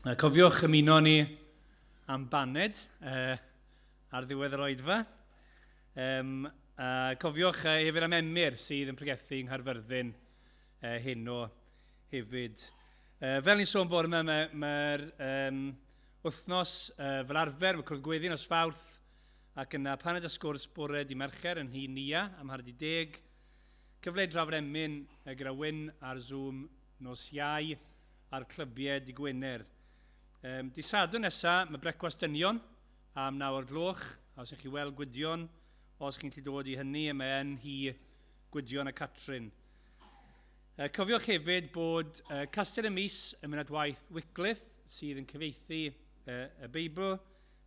Cofiwch ymuno ni am baned ar ddiwedd yr oedfa. Cofiwch hefyd am Emyr sydd yn pregethu yng Nghaerfyrddin heno hefyd. Fel ni'n sôn bore yma, mae'r wythnos fel arfer, mae cwrdd gweddi nos Fawrth, ac yna paned a sgwrs bore di Mercher yn nhŷ Nia am 10:30. Cyfle i drafod emyn gyda Wyn ar Zoom nos Iau a'r clybiau dy Gwener. Dy Sadwrn nesa, mae brecwast dynion am 9 o'r gloch. A os ych chi weld Gwydion, os chi'n gallu dod i hynny, mae yn hi Gwydion a Catrin. Cofiwch hefyd bod Castell y Mis yn mynd at waith Wycliffe, sydd yn cyfieithu y Beibl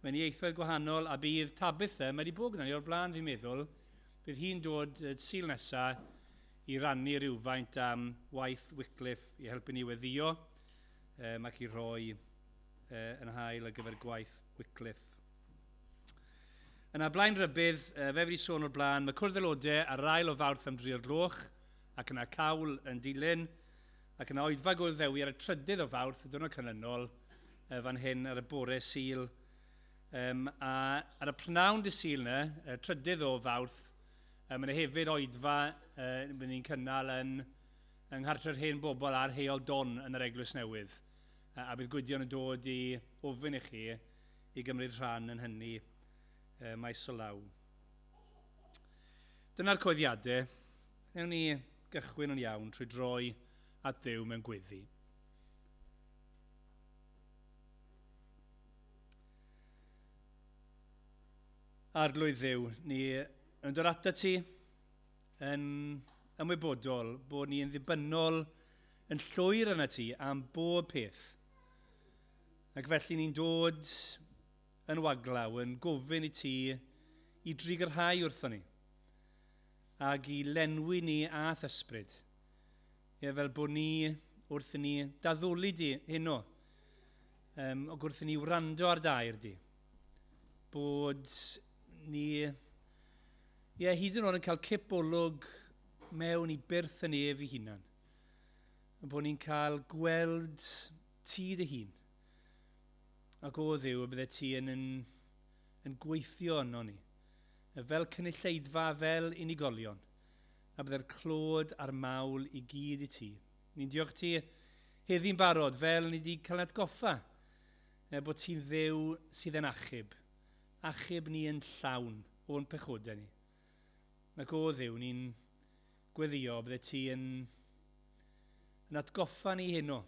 mewn ieithoedd gwahanol, a bydd Tabitha, mae wedi bod gyda ni o'r blaen fi'n meddwl, bydd hi'n dod y Sul nesa i rannu rhywfaint am waith Wycliffe i helpu ni weddïo ac i rhoi yn hael ar gyfer gwaith Wycliffe. Yna blaen rybudd, fe fi wedi sôn o'r blaen, mae cwrdd aelodau ar yr ail o Fawrth am 3 o'r gloch, ac yna cawl yn dilyn, ac yna oedfa Gŵyl Ddewi ar y 3 o Fawrth, y diwrnod canlynol, fan hyn ar y bore Sul. A ar y prynhawn dy Sul yna, y 3 o Fawrth, mae yna hefyd oedfa byddwn ni'n cynnal yn yng nghartre'r hen bobl ar Heol Don yn yr Eglwys Newydd. A bydd Gwydion yn dod i ofyn i chi i gymryd rhan yn hynny maes o law. Dyna'r coeddiadau. Newn ni gychwyn yn iawn trwy droi at Dduw mewn gweddi. Arglwydd Dduw, ni yn dod atat ti yn ymwybodol bod ni yn ddibynnol yn llwyr arnat ti am bob peth. Ac felly ni'n dod yn waglaw, yn gofyn i ti i drigarhau wrthon ni ac i lenwi ni â'th ysbryd. Ie, fel bod ni wrth i ni daddoli di heno, ac wrth i ni wrando ar dair di, bod ni, ie, hyd yn oed yn cael cip olwg mewn i byrth yn ef i hunan. Bod ni'n cael gweld ti dy hun. Ac o Dduw, y bydde ti yn gweithio yno ni, fel cynulleidfa, fel unigolion, a bydde'r clod a'r mawl i gyd i ti. Ni'n diolch ti heddi'n barod, fel ni wedi cael ein atgoffa, bod ti'n Dduw sydd yn achub. Achub ni yn llawn o'n pechodau ni. Ac o Dduw, ni'n gweddio bydde ti yn atgoffa ni heno,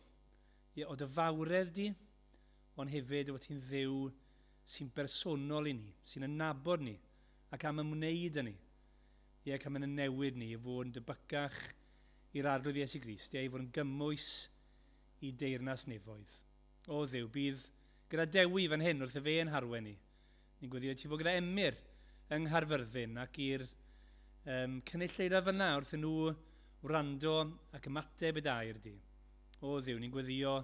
ie, o dy fawredd di, ond hefyd o fod ti'n Dduw sy'n bersonol i ni, sy'n ynabod ni, ac am ymwneud â ni, ie, ac am yn newid ni i fod yn debycach i'r Arglwydd Iesu Grist, ie, i fod yn gymwys i deyrnas nefoedd. O Dduw, bydd gyda Dewi fan hyn wrth y fe yn harwen ni. Ni'n gweddio ti fod gyda Emyr yng Nghaerfyrddin ac i'r cynulleidfa fyna wrth nhw wrando ac ymateb i dair di. O Dduw, ni'n gweddio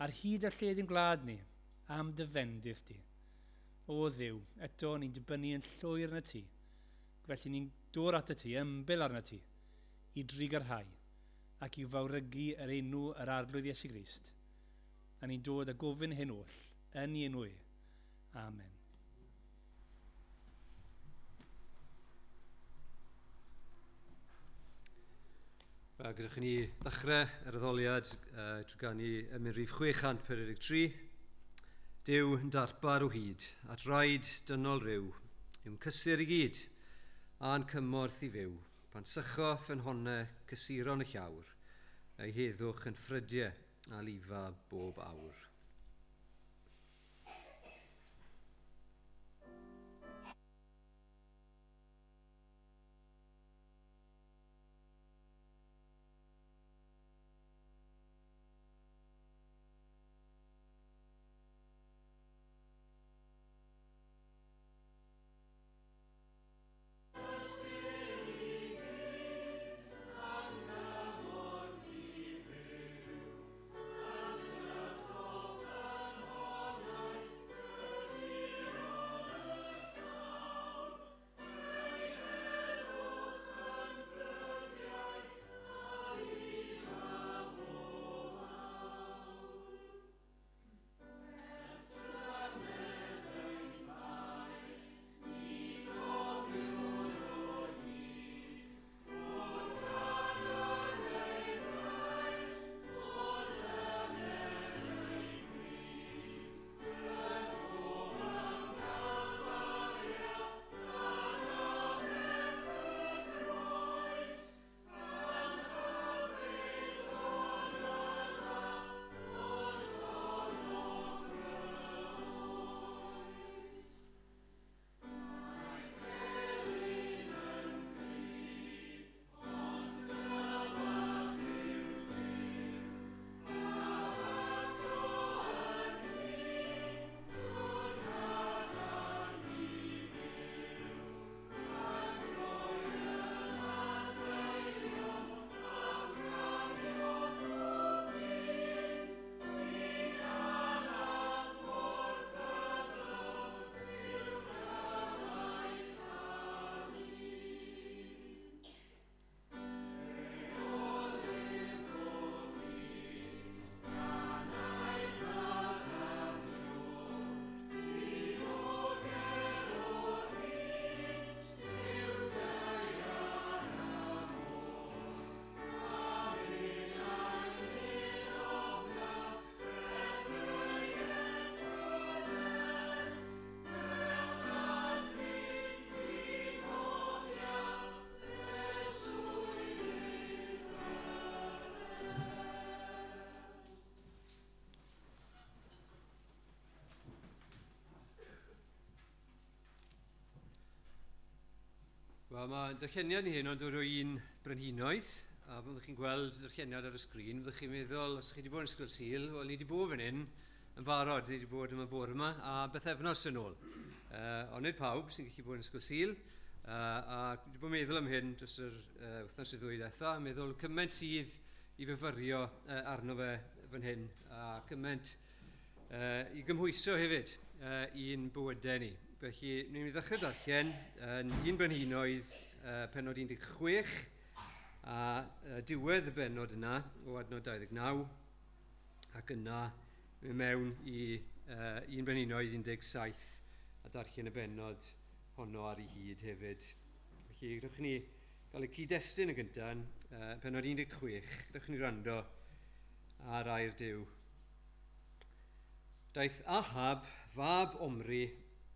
ar hyd a lled ein gwlad ni am dy fendith di. O Dduw, eto ni'n dibynnu yn llwyr arnat ti. Felly ni'n dod atat ti, ymbil arnat ti, i drigarhau ac i fawrygu yr enw yr Arglwydd Iesu Grist. A ni'n dod a gofyn hyn oll yn ei enw e. Amen. Wel, gadewch i ni ddechrau yr addoliad trwy ganu emyn rhif 643. Duw yn darpar o hyd, at raid dynol rhyw, yw'n cysur i gyd, a'n cymorth i fyw, pan sycho ffynhonnau cysuron y llawr, ei heddwch yn ffrydiau a lifa bob awr. Wel, mae darlleniad ni hyn ond dod o un brenhinoedd, a byddwch chi'n gweld darlleniad ar y sgrin, fyddwch chi'n meddwl, os chi wedi bod yn Ysgol Sul, wel, ni wedi bod fan hyn yn barod, ni wedi bod yma bore yma, a bythefnos yn ôl. Ond nid pawb sy'n gallu bod yn Ysgol Sul, a wedi bod yn meddwl am hyn dros yr wythnos y ddwy diwetha, meddwl cymaint sydd i fyfyrio arno fe fan hyn, a cymaint i gymhwyso hefyd i'n bywydau ni. Felly, ni'n mynd i ddechrau darllen yn un Brenhinoedd pennod 16 a diwedd y bennod yna o adnod 29 ac yna mynd mewn i un Brenhinoedd 17 a darllen y bennod honno ar ei hyd hefyd. Felly, gadewch ni gael y cyd-destun yn gyntaf, pennod 16, gadewch ni wrando ar air Duw. Daeth Ahab, fab Omri,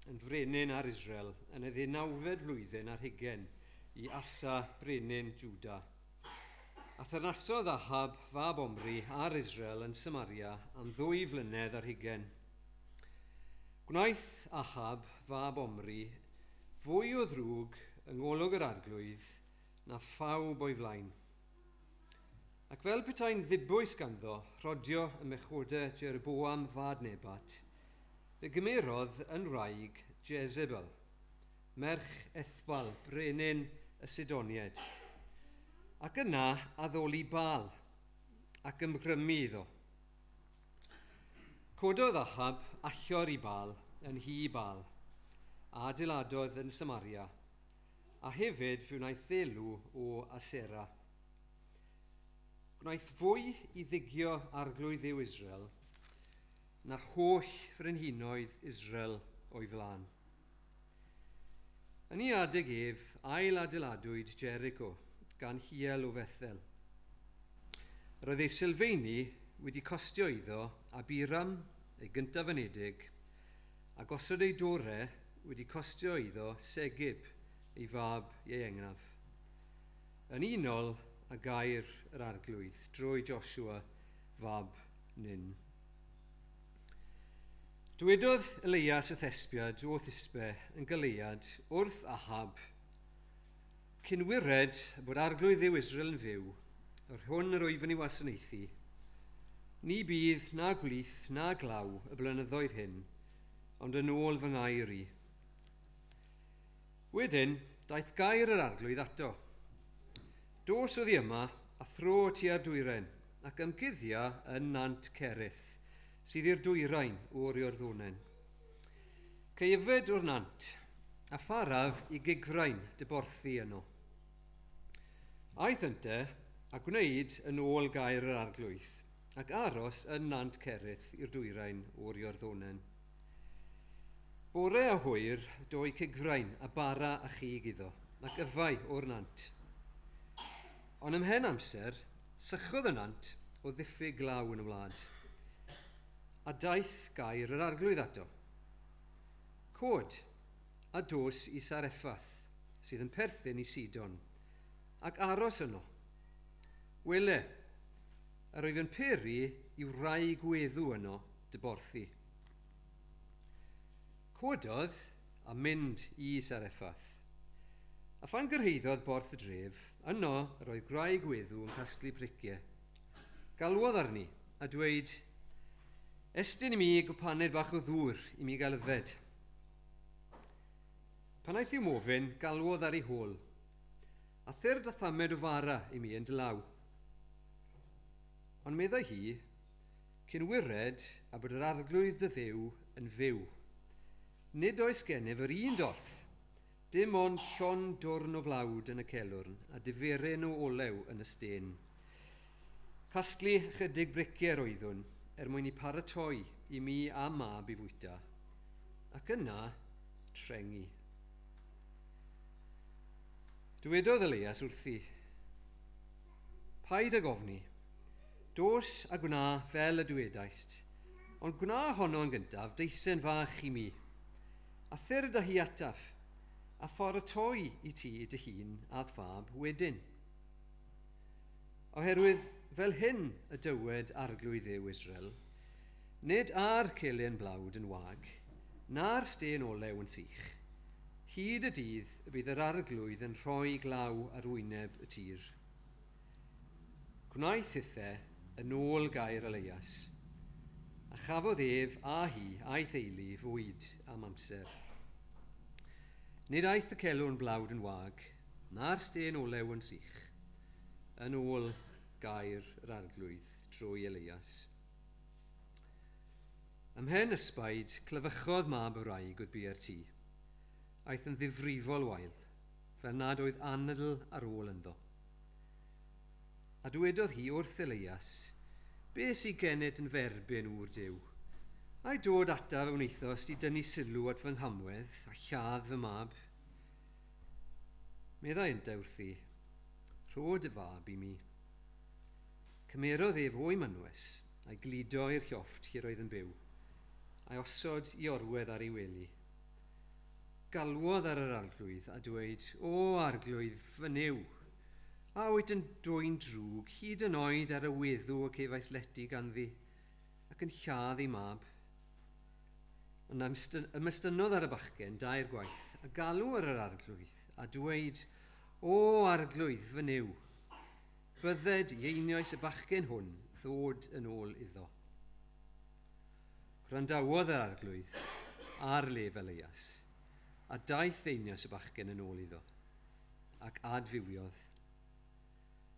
yn frenin ar Israel yn y 19fed flwyddyn ar hugain i Asa brenin Juda. A thyrnasodd Ahab fab Omri ar Israel yn Samaria am 2 flynedd ar hugain. Gwnaeth Ahab fab Omri fwy o ddrwg yng ngolwg yr arglwydd na phawb o'i flaen. Ac fel petai'n ddibwys ganddo rhodio ym mechodau Jeroboam fab Nebat, fe gymerodd yn wraig Jezebel, merch Ethbal, brenin y Sidoniaid, ac yna addoli Baal ac ymgrymu iddo. Cododd Ahab allor i Baal yn nhŷ Baal, a adeiladodd yn Samaria, a hefyd fe wnaeth ddelw o Asera. Gwnaeth fwy i ddigio arglwydd Dduw Israel na'r holl frenhinoedd Israel o'i flaen. Yn ei adeg ef, ail adeiladwyd Jericho gan Hiel o Fethel. Roedd ei sylfeini wedi costio iddo Abiram, ei gyntaf anedig, a gosod ei dore wedi costio iddo Segub, ei fab ieuengaf. Yn unol â gair yr arglwydd drwy Joshua, fab Nun. Dywedodd Elias y Thesbiad o Thisbe yn Gilead wrth Ahab, cyn wired bod arglwydd Dduw Israel yn fyw, yr hwn yr wyf yn ei wasanaethu, ni bydd na gwlith na glaw y blynyddoedd hyn, ond yn ôl fy ngair i. Wedyn, daeth gair yr arglwydd ato. Dos oddi yma a thro tua'r dwyrain, ac ymguddia yn Nant Cerith, sydd i'r dwyrain o'r Iorddonen. Cei yfed o'r nant, a pharaf i gigfrain dy borthi yno. Aeth ynte a gwneud yn ôl gair yr arglwydd, ac aros yn Nant Cerith i'r dwyrain o'r Iorddonen. Bore a hwyr doi cigfrain a bara a chig iddo, ac yfai o'r nant. Ond ymhen amser, sychodd y nant o ddiffyg glaw yn y wlad, a daeth gair yr arglwydd ato. Cod a dos i Sareffath, sydd yn perthyn i Sidon, ac aros yno. Wele, yr oedd yn peri i wraig weddw yno dy borthi. Cododd a mynd i Sareffath. A phan gyrhaeddodd borth y dref, yno yr oedd gwraig weddw yn casglu priciau. Galwodd arni a dweud, estyn i mi gwpaned bach o ddŵr i mi gael yfed. Pan aeth i'w mofyn, galwodd ar ei hôl, a thyrd a thamed o fara i mi yn dy law. Ond meddai hi, cyn wired a bod yr arglwydd dy Dduw yn fyw. Nid oes gennyf yr un dorth, dim ond llond dwrn o flawd yn y celwrn a diferyn o olew yn y stên. Casglu chydig briciau roeddwn er mwyn i paratoi i mi a mab i fwyta, ac yna trengi. Dywedodd Elias wrthi, paid ag ofni, dos a gwna fel y dwedaist, ond gwna honno yn gyntaf deisen fach i mi, a thyrd â hi ataf, a pharatoi i ti dy hun a'r fab wedyn. Oherwydd fel hyn y dywed arglwydd Dduw Israel, nid ar celen blawd yn wag, na'r stên olew yn sych, Hyd y dydd y bydd yr arglwydd yn rhoi glaw ar wyneb y tir. Gwnaeth hithe yn ôl gair Elias, a chafodd ef a hi a'i theulu fwyd am amser. Nid aeth y celwn blawd yn wag, na'r stên olew yn sych, yn ôl gair yr arglwydd drwy Elias. Ymhen ysbaid, clefychodd mab y wraig oedd bu'r tŷ. Aeth yn ddifrifol wael, fel nad oedd anadl ar ôl ynddo. A dywedodd hi wrth Elias, be sy gennyt yn ferbyn ŵr Duw? Ai dod ataf fe wnaethost i dynnu sylw at fy nghamwedd a lladd fy mab? Meddai ynte wrthi, rho dy fab i mi. Cymerodd ef o'i mynwes a'i gludo i'r llofft lle roedd yn byw, a'i osod i orwedd ar ei wely. Galwodd ar yr arglwydd a dweud, O arglwydd, fy Nuw, a wyt yn dwyn drwg hyd yn oed ar y weddw y cefais lety ganddi, ac yn lladd ei mab. Yna ymestynnodd ar y bachgen dair gwaith, a galw ar yr arglwydd, a dweud, O arglwydd fy Nuw, bydded i einioes y bachgen hwn ddod yn ôl iddo. Gwrandawodd yr arglwydd ar lef Elias, a daeth einioes y bachgen yn ôl iddo, ac adfywiodd.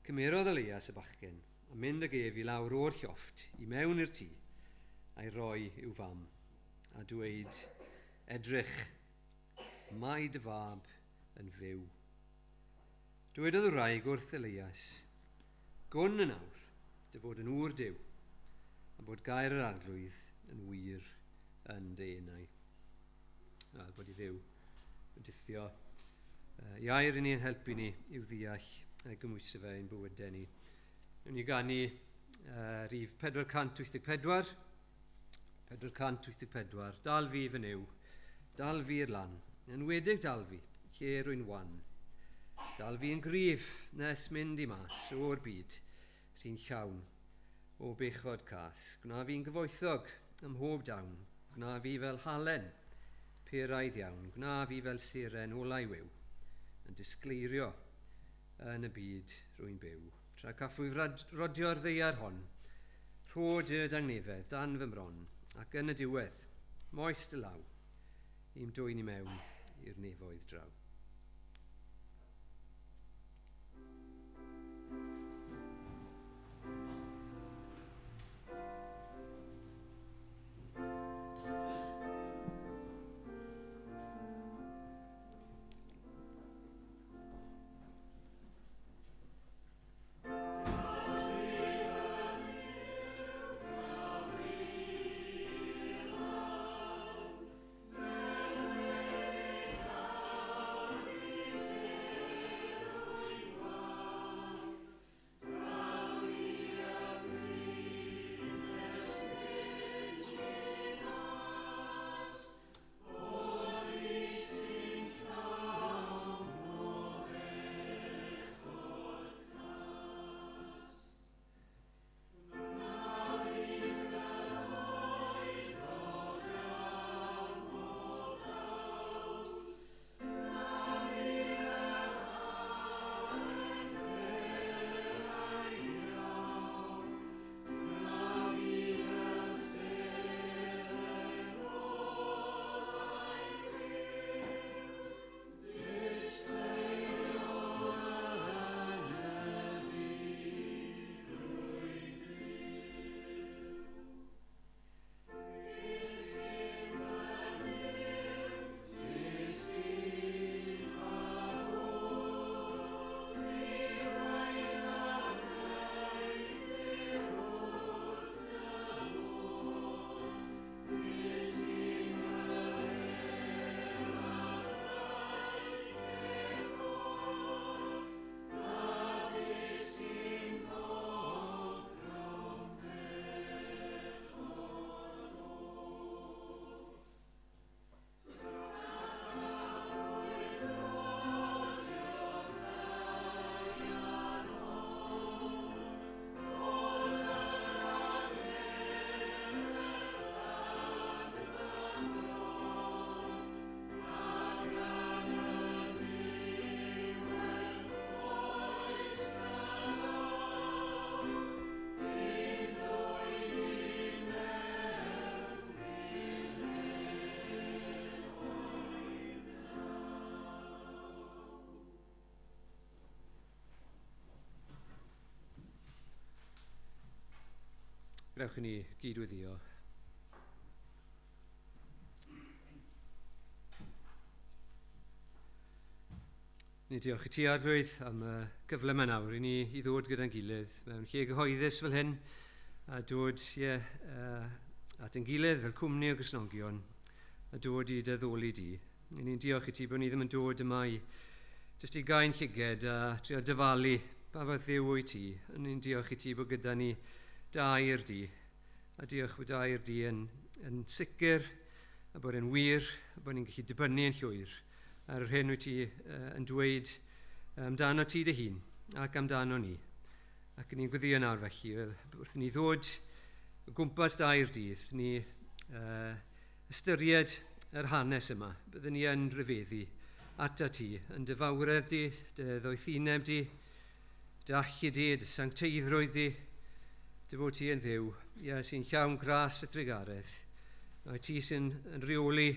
Cymerodd Elias y bachgen a mynd ag ef i lawr o'r llofft i mewn i'r tŷ a'i roi i'w fam a dweud, edrych, mae dy fab yn fyw. Dywedodd y wraig wrth Elias, gwn yn awr dy fod yn ŵr Duw a bod gair yr arglwydd yn wir yn dy enau. A bod i Dduw yn dithio i air i ni yn helpu ni i'w ddeall gymhwyso fe ein bywydau ni. Newn ni ganu rhif 484, 484, dal fi fy Nuw, dal fi i'r lan, yn enwedig dal fi, lle rwy'n wan. Dal fi yn gryf nes mynd i mas o'r byd sy'n llawn o bechod cas. Gwna fi'n gyfoethog ym mhob dawn, gwna fi fel halen, peraidd iawn, gwna fi fel seren olau wiw, yn disgleirio yn y byd rwy'n byw. Tra caffwy rodio'r ddaear hon, rho dy dangnefedd dan fy mron, ac yn y diwedd, moes dy law, i'm dwyn i mewn i'r nefoedd draw. Gadewch i ni gydweddio. Ni diolch i ti, Arglwydd, am y gyfle yma nawr i ni i ddod gyda'n gilydd mewn lle gyhoeddus fel hyn a dod at ein gilydd fel cwmni o Gristnogion a dod i dy addoli di. Ni'n diolch i ti bod ni ddim yn dod yma i jyst i gau'n llyged a trio dyfalu pa fath Dduw wyt ti. Ni'n diolch i ti bod gyda ni dair di, a diolch bod dair di yn sicr a bod e'n wir a bod ni'n gallu dibynnu yn llwyr ar yr hyn wyt ti yn dweud amdano ti dy hun ac amdano ni. Ac ni'n gweddio nawr felly, wrth i ni ddod o gwmpas dair dydd, ni ystyried yr hanes yma. Byddwn ni yn rhyfeddu ata ti, yn dy fawredd di, dy ddoethineb di, dy allu di, dy sancteiddrwydd di, dy fod ti yn Dduw, ie, sy'n llawn gras a thrugaredd. Mae ti sy'n yn rheoli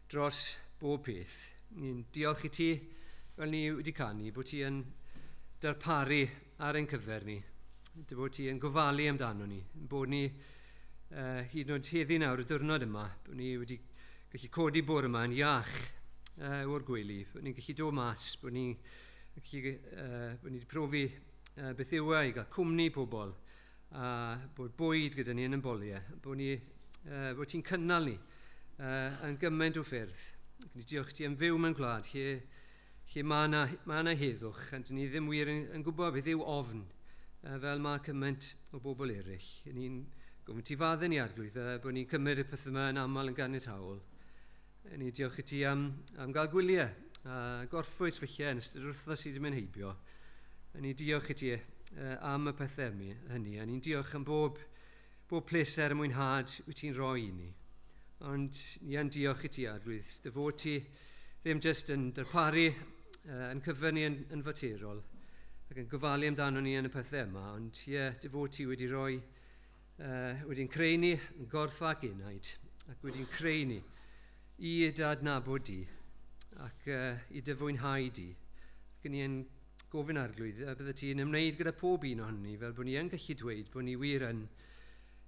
dros bob peth. Ni'n diolch i ti, fel ni wedi canu, bod ti yn darparu ar ein cyfer ni, dy fod ti yn gofalu amdano ni, bod ni hyd yn oed heddi nawr, y diwrnod yma, bod ni wedi gallu codi bore yma yn iach o'r gwely, bod ni'n gallu dod mas, bod ni'n gallu, bod ni wedi profi beth yw e i gael cwmni pobl, a bod bwyd gyda ni yn ein boliau, bod ni, bod ti'n cynnal ni yn gymaint o ffyrdd. Ac ni diolch ti am fyw mewn gwlad lle mae yna heddwch, a dyn ni ddim wir yn gwybod beth yw ofn, fel mae cymaint o bobl eraill. Ni'n gofyn ti faddau ni, Arglwydd, bod ni'n cymryd y pethau yma yn aml yn ganiataol. Ni diolch i ti am gael gwyliau a gorffwys falle yn ystod yr wythnos sydd wedi mynd heibio. Ni diolch i ti am y pethau hynny, a ni'n diolch am bob pleser a mwynhad wyt ti'n rhoi i ni. Ond ni yn diolch i ti, Arglwydd, dy fod ti ddim jyst yn darparu yn cyfer ni yn faterol ac yn gofalu amdano ni yn y pethau yma, ond ie, dy fod ti wedi rhoi, wedi'n creu ni yn gorff ac enaid, ac wedi'n creu ni i dy adnabod di ac i dy fwynhau di. Ac ni yn gofyn, Arglwydd, bydde ti'n ymwneud gyda pob un ohonon ni, fel bod ni yn gallu dweud bod ni wir yn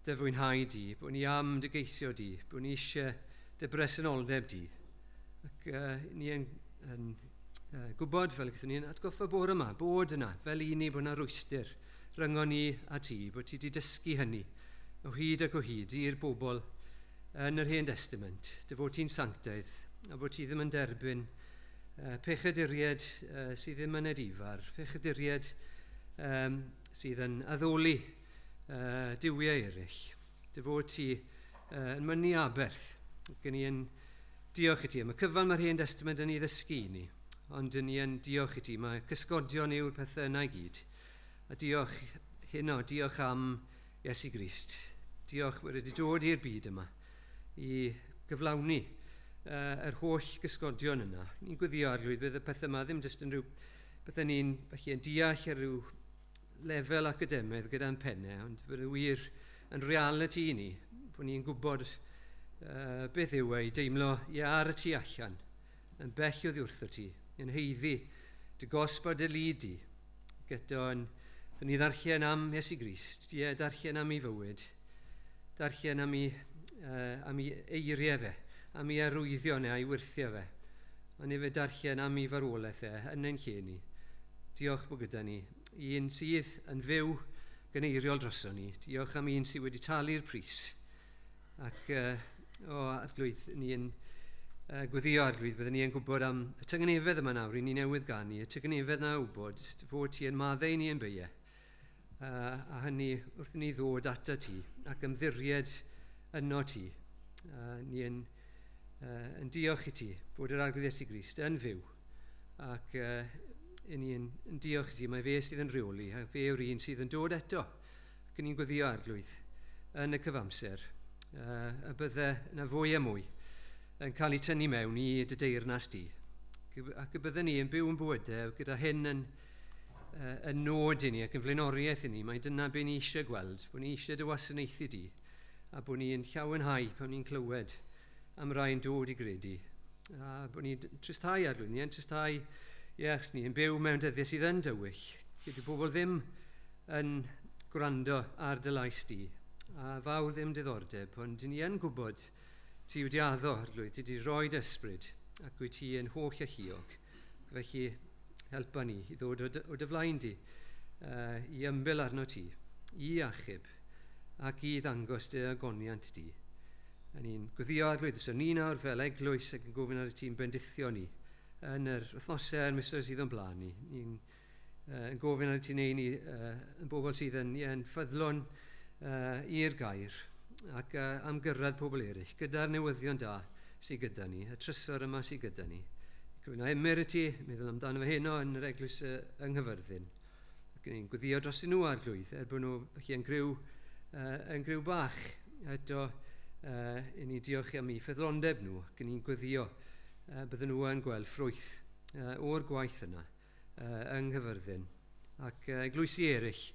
dy fwynhau di, bod ni am dy geisio di, bod ni eisiau dy bresenoldeb di. Ac ni yn gwybod, fel gyda ni'n atgoffa bore yma, bod yna, fel i ni bod yna rwystr rhyngon ni a ti, bod ti wedi dysgu hynny o hyd ac o hyd i'r bobl yn yr Hen Testament, dy fod ti'n sanctaidd, a bod ti ddim yn derbyn pechaduriaid sydd ddim yn edifar, pechaduriaid sydd yn addoli duwiau eraill. Dy fod ti yn mynnu aberth. Ac ni yn diolch i ti am y cyfan mae'r Hen Testament yn ei ddysgu i ni, ond ni yn diolch i ti, mae cysgodion yw'r pethau yna i gyd. A diolch heno, diolch am Iesu Grist. Diolch bod wedi dod i'r byd yma i gyflawni yr holl gysgodion yna. Ni'n gweddio, Arglwydd, bydd y pethau yma ddim jyst yn rhyw bethau ni'n falle yn deall ar ryw lefel academaidd gyda'n pennau, ond bydd y wir yn realiti i ni, bod ni'n gwybod beth yw e i deimlo i ar y tu allan, yn bell oddi wrtho ti, yn haeddu dy gosb a dy lid di. Gyda ni ddarllen am Iesu Grist, ie, darllen am ei fywyd, darllen am ei eiriau fe, am ei arwyddion e a'i wyrthiau fe, ond efe darllen am ei farwolaeth e yn ein lle ni. Diolch bod gyda ni un sydd yn fyw gyneiriol droson ni. Diolch am un sydd wedi talu'r pris. Ac Arglwydd, ni yn gweddio, Arglwydd, byddwn ni yn gwybod am y tyngnefedd yma nawr, i ni newydd ganu, y tyngnefedd na wybod fod ti yn maddau ni yn beiau. A hynny wrth i ni ddod ata ti ac ymddiried yno ti. Ni yn diolch i ti bod yr Arglwydd Iesu Grist yn fyw. Ac ni yn diolch i ti, mae fe sydd yn rheoli, a fe yw'r un sydd yn dod eto. Ac ni'n gweddio, Arglwydd, yn y cyfamser, y bydde yna fwy a mwy yn cael ei tynnu mewn i dy deyrnas di. Ac y bydde ni yn byw yn bywydau gyda hyn yn nod i ni ac yn flaenoriaeth i ni. Mae dyna be ni eisiau gweld, bod ni eisiau dy wasanaethu di, a bod ni'n llawenhau pan ni'n clywed am rai yn dod i gredu. A bod ni'n tristau, Arglwydd, ni yn tristau, ie, achos ni yn byw mewn dyddiau sydd yn dywyll. Lle dyw pobl ddim yn gwrando ar dy lais di. a fawr ddim diddordeb, ond ni yn gwybod ti wedi addo, Arglwydd, ti wedi rhoi ysbryd ac wyt ti yn holl alluog. Felly helpa ni i ddod o dy flaen di, i ymbil arno ti, i achub ac i ddangos dy agoniant di. A ni'n gweddio, Arglwydd, so ni nawr fel eglwys ac yn gofyn ar y ti'n bendithio ni yn yr wythnosau a'r misoedd sydd o'n blaen ni. Ni'n yn gofyn ar y ti'n neud ni yn bobl sydd yn ffyddlon i'r gair ac am gyrraedd pobl eraill gyda'r newyddion da sydd gyda ni, y trysor yma sydd gyda ni. Cyflwyno Emyr i ti, meddwl amdano fe heno yn yr eglwys yng Nghyfyrddin. Ac ni'n gweddio dros nhw, Arglwydd, er bod nhw felly yn griw bach. Eto, i ni diolch am eu ffyddlondeb nhw, ac ni'n gweddio bydden nhw yn gweld ffrwyth o'r gwaith yna yng Nghyfyrddin ac eglwysi eraill.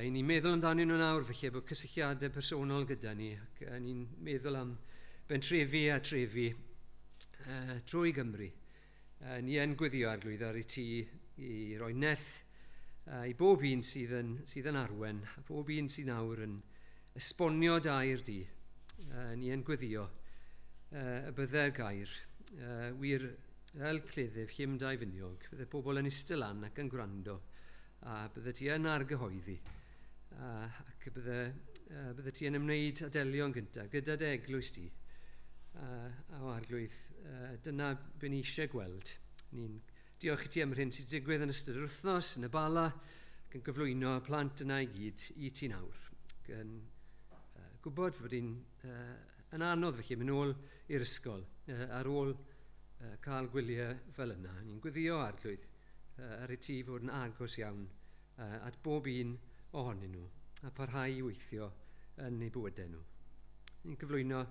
I ni'n meddwl amdanyn nhw nawr, felly bod cysylltiadau personol gyda ni, ac ni'n meddwl am bentrefi a trefi trwy Gymru. Ni yn gweddio, Arglwydd, ar i ti i roi nerth i bob un sydd yn arwen, a bob un sydd nawr yn esbonio dair di. Ni yn gweddio y bydde'r gair wir fel cleddyf llym dau finiog, bydde pobl yn eistedd lan ac yn gwrando, a bydde ti yn argyhoeddi, ac bydde ti yn ymwneud â delio'n gyntaf gyda dy eglwys di. A o Arglwydd, dyna be ni eisiau gweld. Ni'n diolch i ti am yr hyn sydd wedi digwydd yn ystod yr wythnos, yn y Bala, ac yn gyflwyno y plant yna i gyd i ti nawr. Ac yn gwybod fod hi'n yn anodd felly mynd nôl i'r ysgol ar ôl cael gwyliau fel yna. Ni'n gweddio, Arglwydd, ar i ti fod yn agos iawn at bob un ohonyn nhw a parhau i weithio yn eu bywydau nhw. Ni'n cyflwyno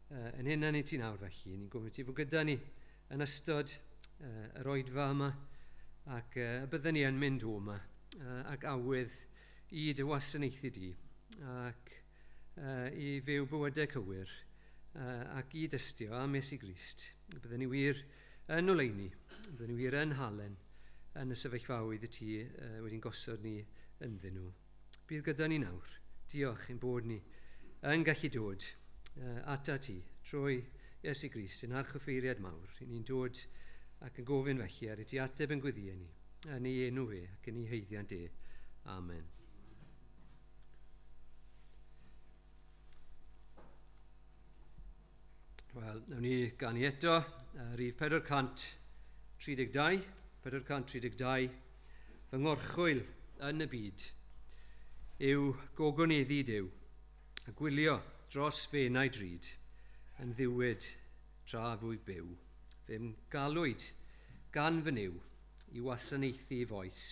yn hynna ni ti nawr felly. Ni'n gofyn i ti fod gyda ni yn ystod yr oedfa yma ac bydden ni yn mynd o yma ac awydd i dy wasanaethu di ac i fyw bywydau cywir ac i dystio am Iesu Grist. Bydden ni wir yn oleuni, bydden ni wir yn halen yn y sefyllfaoedd y ti wedi'n gosod ni ynddyn nhw. Bydd gyda ni nawr. Diolch ein bod ni yn gallu dod ata ti trwy Iesu Grist yn archoffeiriad mawr. I ni'n dod ac yn gofyn felly ar i ti ateb yn gweddiau ni, yn ei enw fe ac yn ei haeddiant e. Amen. Wel, nawn ni ganu eto, rhif 432, 432, fy ngorchwyl yn y byd yw gogoneddu Duw a gwylio dros fenau drud yn ddiwyd tra fwyf byw. Fe'm galwyd gan fy Nuw i wasanaethu foes,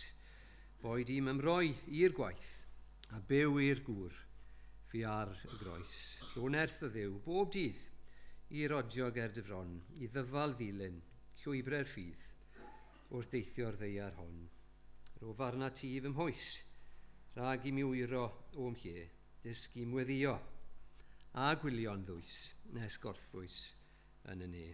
boed i'm ymroi i'r gwaith a byw i'r gŵr fi ar y groes. Rho nerth o Dduw bob dydd i rodio ger dy fron, i ddyfal ddilyn, llwybrau'r ffydd, wrth deithio'r ddaear hon. Rho farna ti fy mhoes, rhag i mi wyro o'm lle, dysg i'm weddio, a gwylio'n ddwys, nes gorffwys yn y ne.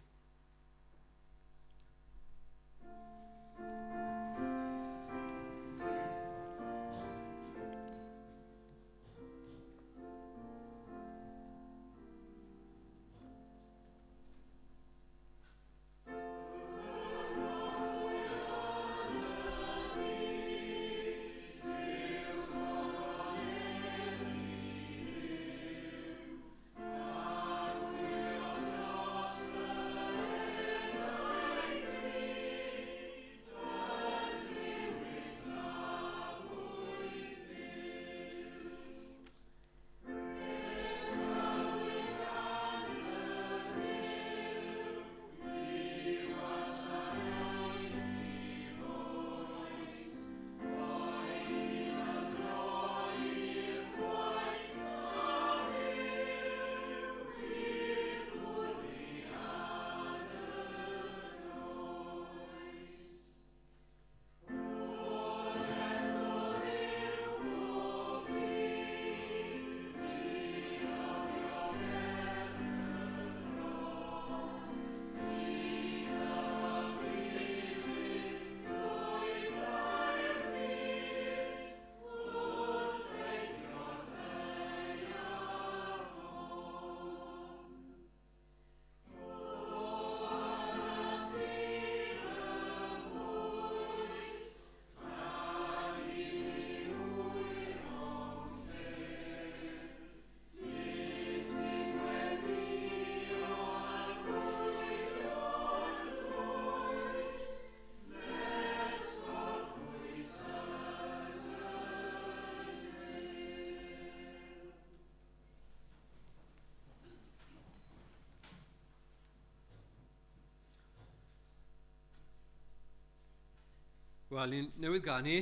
Wel, ni'n newydd ganu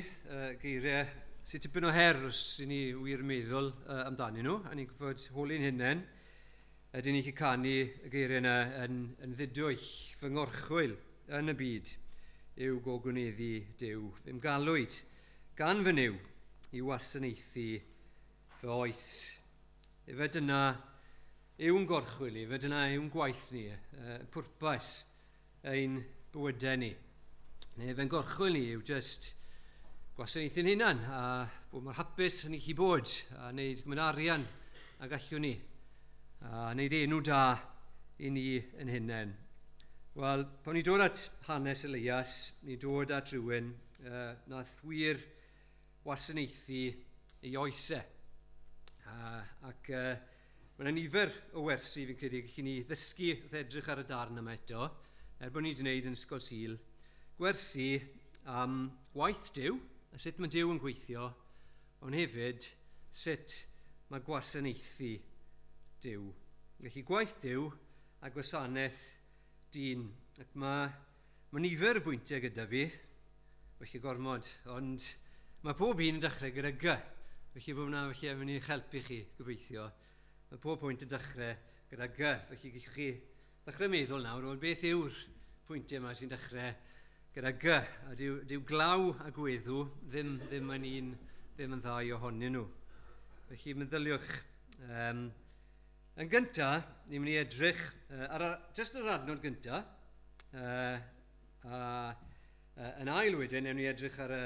geiriau sy'n tipyn o her os i ni wir meddwl amdanyn nhw, a ni'n gwybod holi'n hunain. Ydyn ni'n gallu canu y geiriau yna yn ddidwyll, fy ngorchwyl yn y byd yw gogoneddu Duw. Fe'm galwyd gan fy Nuw i wasanaethu fy oes. Efe dyna yw'n gorchwyl ni, efe dyna yw'n gwaith ni, pwrpas ein bywydau ni. Neu fe'n gorchwyl ni yw jyst gwasanaethu'n hunan a bod mor hapus yn i chi bod a wneud gymaint arian a gallwn ni a wneud enw da i ni yn hunain. Wel, pan ni dod at hanes Elias, ni dod at rhywun nath wir wasanaethu ei oesau. Ac mae yna nifer o wersi fi'n credu gallu ni ddysgu wrth edrych ar y darn yma eto, er bod ni wedi gwneud yn Ysgol Sul, gwersi am waith Duw, a sut mae Duw yn gweithio, ond hefyd sut mae gwasanaethu Duw. Felly gwaith Duw a gwasanaeth dyn. Ac mae nifer o bwyntiau gyda fi, felly gormod, ond mae pob un yn dechrau gyda G. Felly bod hwnna felly yn mynd i'ch helpu chi, gobeithio. Mae pob pwynt yn dechrau gyda G. Felly gallwch chi ddechrau meddwl nawr, wel beth yw'r pwyntiau yma sy'n dechrau gyda G. A dyw glaw a gweddw ddim yn un, ddim yn ddau ohonyn nhw. Felly meddyliwch. Yn gyntaf, ni'n mynd i edrych ar jyst yr adnod gyntaf. Yn ail wedyn, ni'n mynd i edrych ar y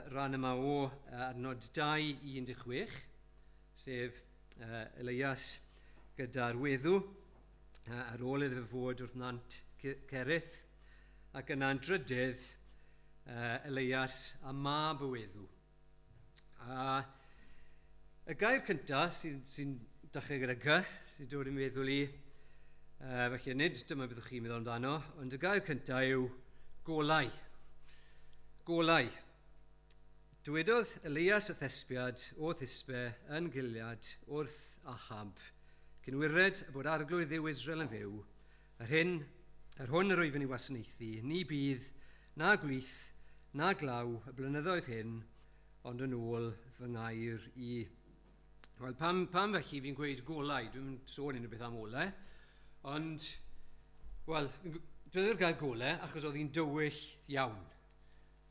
rhan yma o adnod 2:16, sef Elias gyda'r weddw, ar ôl iddo fod wrth nant Cerith, ac yna'n drydydd Elias a mab y weddw. A y gair cyntaf sy'n dechrau gyda G, sy'n dod i'n meddwl i, felly nid dyma byddwch chi'n meddwl amdano, ond y gair cyntaf yw golau. Golau. Dywedodd Elias y Thespiad o Thisbe yn Gilead wrth Ahab, cyn wired y bod arglwydd Dduw Israel yn fyw, yr hwn yr wyf yn ei wasanaethu, ni bydd na gwlith, na glaw y blynyddoedd hyn, ond yn ôl fy ngair i. Wel, pam felly fi'n gweud golau? Dwi'n sôn unrhyw beth am olau, ond, wel, dweud gair golau achos oedd hi'n dywyll iawn.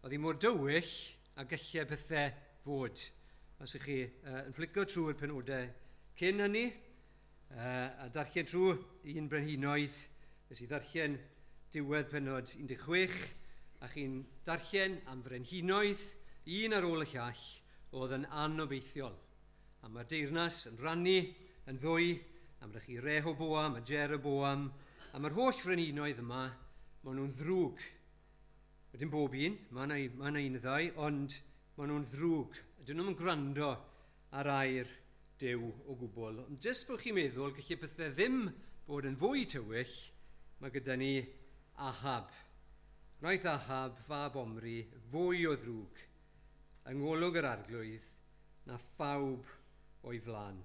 Oedd hi mor dywyll a gallai pethau fod. Os ych chi yn flico trwy'r penodau cyn hynny, a darllen trwy un brenhinoedd, nes i ddarllen diwedd penod 16, a chi'n darllen am frenhinoedd, un ar ôl y llall, oedd yn anobeithiol. A mae'r deyrnas yn rannu yn ddwy, a mae chi Rehoboam a Jeroboam, a mae'r holl frenhinoedd yma, maen nhw'n ddrwg. Wedyn bob un, mae yna un ddau, ond maen nhw'n ddrwg. Ydyn nhw'n gwrando ar air Duw o gwbl. Ond jyst bod chi'n meddwl, gallu pethau ddim bod yn fwy tywyll, mae gyda ni Ahab. Gwnaeth Ahab, fab Omri, fwy o ddrwg yng ngolwg yr arglwydd na phawb o'i flaen.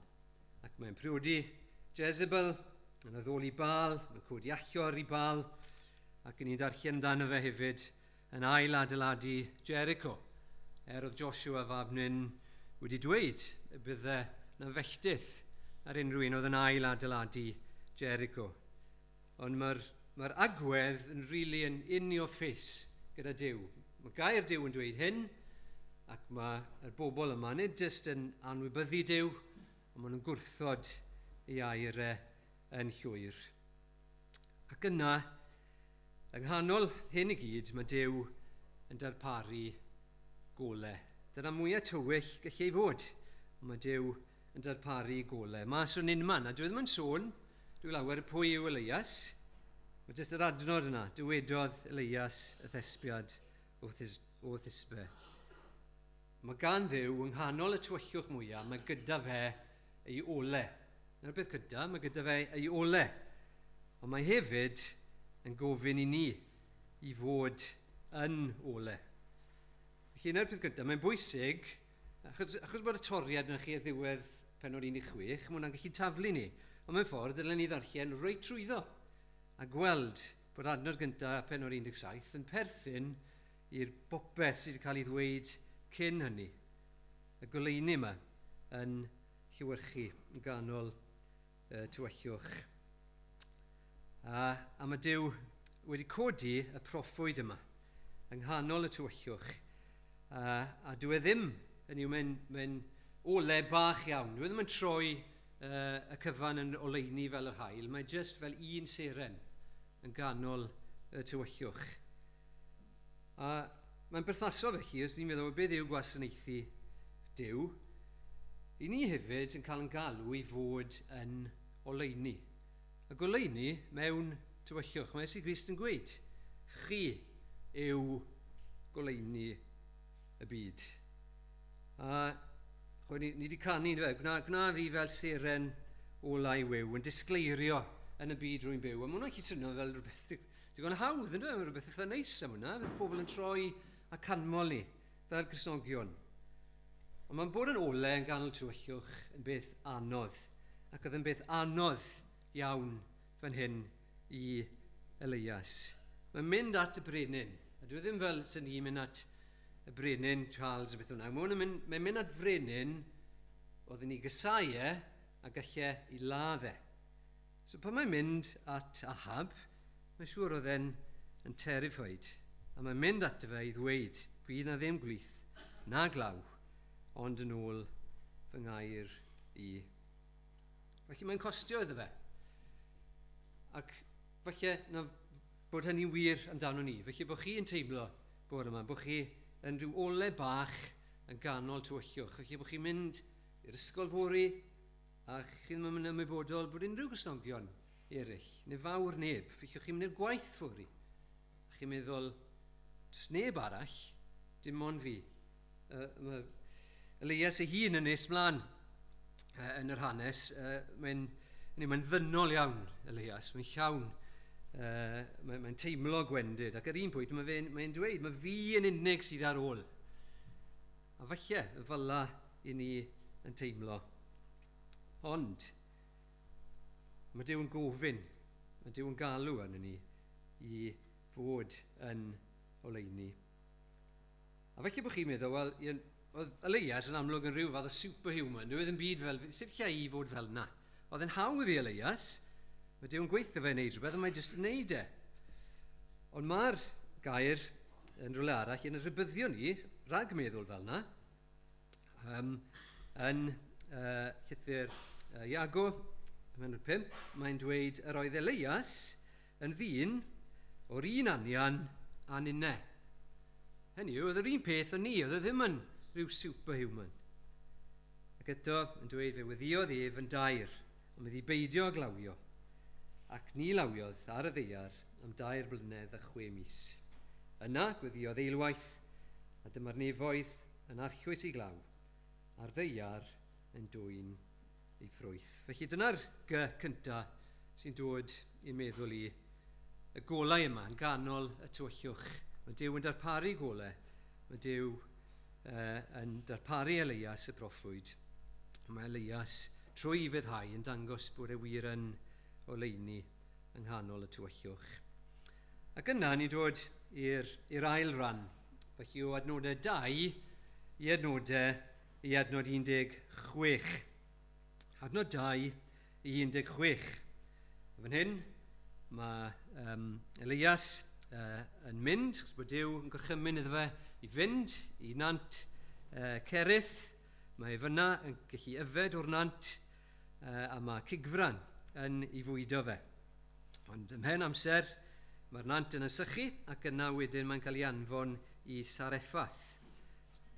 Ac mae'n priodi Jezebel, yn addoli Baal, mae'n codi allor i Baal, ac yn ni'n darllen amdano fe hefyd yn ail adeiladu Jericho. Er oedd Joshua fab Nun wedi dweud y bydde na felltith ar unrhyw un oedd yn ail adeiladu Jericho. Ond mae'r agwedd yn really yn in your face gyda Duw. Mae gair Duw yn dweud hyn, ac mae'r bobl yma nid jyst yn anwybyddu Duw, ond maen nhw'n gwrthod ei air yn llwyr. Ac yna, yng nghanol hyn i gyd, mae Duw yn darparu golau. Dyna mwyaf tywyll gallu ei fod, ond mae Duw yn darparu golau. Mas o'n unman, a dwi ddim yn sôn, dwi lawer pwy yw Elias. Mae jyst yr adnod yna, dywedodd Elias y Thespiad o Thisbe. Mae gan Dduw yng nghanol y tywyllwch mwyaf, mae gyda fe ei ole. Dyna'r beth gyda, mae gyda fe ei ole. Ond mae hefyd yn gofyn i ni i fod yn ole. Felly yna'r peth gyda, mae'n bwysig, achos bod y toriad yna chi ar ddiwedd penod 16, mae hwnna'n gallu taflu ni. Ond mewn ffordd, dylen ni ddarllen reit trwyddo a gweld bod adnod gyntaf penod 17 yn perthyn i'r bopeth sydd wedi cael ei ddweud cyn hynny. Y goleuni yma yn llewyrchu yn ganol tywyllwch. A mae Duw wedi codi y proffwyd yma yng nghanol y tywyllwch. A dyw e ddim yn yw, mae'n ole bach iawn. Dyw e ddim yn troi y cyfan yn oleuni fel yr haul. Mae jyst fel un seren yn ganol y tywyllwch. A mae'n berthnasol felly, os ni'n meddwl beth yw gwasanaethu Duw, i ni hefyd yn cael yn galw i fod yn oleuni. A goleuni mewn tywyllwch. Mae Iesu Grist yn gweud, chi yw goleuni y byd. A chwe, ni wedi canu, gwna, gwna fi fel seren olau wiw, yn disgleirio yn y byd rwy'n byw. A mae hwnna'n gallu swnio fel rhywbeth digon hawdd, yn dweud? Mae rhywbeth eitha neis am hwnna. Fydd pobl yn troi a canmol ni fel Cristnogion. Ond mae'n bod yn ole yn ganol tywyllwch yn beth anodd. Ac oedd yn beth anodd iawn fan hyn i Elias. Mae'n mynd at y brenin. A dwi ddim fel sy'n ni'n mynd at y brenin Charles a beth hwnna. Mae'n mynd, mae'n mynd at frenin oedd yn ei gysau e a gallai i ladd e. So pan mae'n mynd at Ahab, mae'n siŵr oedd e'n yn terrified. A mae'n mynd ato fe i ddweud, fydd na ddim gwlith, na glaw, ond yn ôl fy ngair i. Felly mae'n costio iddo fe. Ac falle na bod hynny'n wir amdano ni. Felly bod chi yn teimlo bod yma, bod chi yn rhyw ole bach yn ganol tywyllwch. Felly bod chi'n mynd i'r ysgol fory a chi ddim yn ymwybodol bod unrhyw Gristnogion eraill, neu fawr neb. Felly chi'n mynd i'r gwaith fory a chi'n meddwl, does neb arall, dim ond fi. Mae Elias ei hun yn nes mlaen yn yr hanes, mae'n mae ddynol iawn, Elias, mae'n llawn, mae'n teimlo gwendid, ac ar un pwynt mae'n mae dweud, mae fi yn unig sydd ar ôl. A falle, fel i ni yn teimlo. Ond, mae Duw yn gofyn, mae Duw yn galw arno ni i fod yn oleuni. A falle bod chi'n meddwl, wel, oedd Elias yn amlwg yn rhyw fath o superhuman. Dyw e ddim byd fel, sut lle i fod fel yna? Oedd yn hawdd i Elias, mae Duw yn gweithio fe wneud rhywbeth, ond mae jyst yn wneud e. Ond mae'r gair yn rhywle arall yn rhybuddio ni, rhag meddwl fel yna, yn llythyr Iago, pennod 5, mae'n dweud yr oedd Elias yn ddyn o'r un anian a ninne. Hynny yw, oedd yr un peth o ni, oedd e ddim yn rhyw superhuman. Ac eto, yn dweud fe weddïodd ef yn dair, ond iddi beidio â glawio, ac ni lawiodd ar y ddaear am 3 blynedd a 6 mis. Yna gweddïodd eilwaith, a dyma'r nefoedd yn arllwys i glaw, a'r ddaear yn dwyn ei ffrwyth. Felly dyna'r G cynta sy'n dod i'n meddwl i, y golau yma yn ganol y tywyllwch. Mae Duw yn darparu golau, mae Duw yn darparu Elias y proffwyd. Mae Elias trwy ei feddhau yn dangos bod e wir yn oleuni yng nghanol y tywyllwch. Ac yna ni'n dod i'r ail ran. Felly o adnodau 2 i adnodau i adnod 16. Adnod 2 i 16. Fan hyn mae Elias yn mynd, achos bod Duw yn gorchymyn iddo fe i fynd i nant Cerith. Mae e fyna yn gallu yfed o'r nant a mae cigfran yn ei fwydo fe. Ond ymhen amser, mae'r nant yn ysychu ac yna wedyn mae'n cael ei anfon i Sareffath,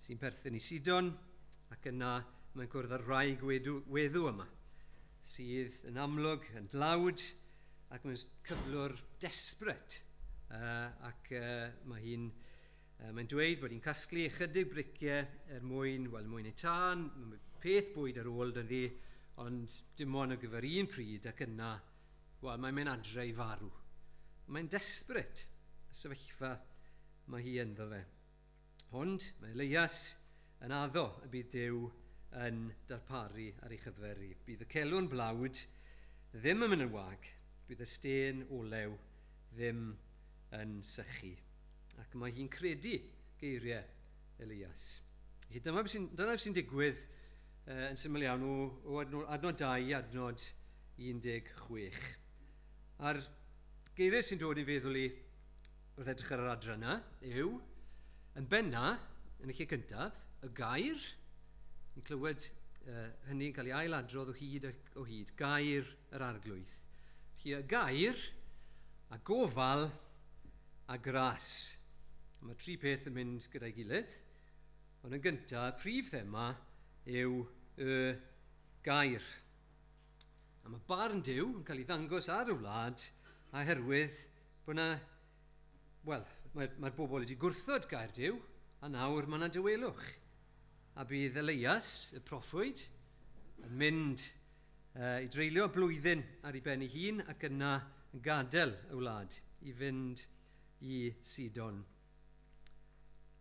sy'n perthyn i Sidon, ac yna mae'n cwrdd â'r wraig weddw yma, sydd yn amlwg yn dlawd ac mae'n cyflwr desperate. Ac mae hi'n mae'n dweud bod hi'n casglu ychydig briciau er mwyn, wel, mwyn ei tân, peth bwyd ar ôl dyddi, ond dim ond ar gyfer un pryd ac yna, wel, mae'n mynd adre i farw. Mae'n desperate, y sefyllfa mae hi ynddo fe. Ond mae Elias yn addo y bydd Duw yn darparu ar ei chyfer hi. Bydd y celwn blawd ddim yn mynd yn wag, bydd y stên olew ddim yn sychu. Ac mae hi'n credu geiriau Elias. Felly dyma beth sy'n, dyna beth sy'n digwydd yn syml iawn o adnod 2 i adnod 16. A'r geiriau sy'n dod i feddwl i wrth edrych ar yr adran yna yw, yn benna, yn y lle cyntaf, y gair, ni'n clywed hynny'n cael ei ailadrodd o hyd ac o hyd, gair yr arglwydd. Felly y gair a gofal a gras. Mae tri peth yn mynd gyda'i gilydd, ond yn gyntaf, prif thema yw y gair. A mae barn Duw yn cael ei ddangos ar y wlad oherwydd bod yna, wel, mae'r bobl wedi gwrthod gair Duw, a nawr mae yna dawelwch. A bydd Elias, y proffwyd, yn mynd i dreulio blwyddyn ar ei ben ei hun ac yna yn gadael y wlad i fynd i Sidon.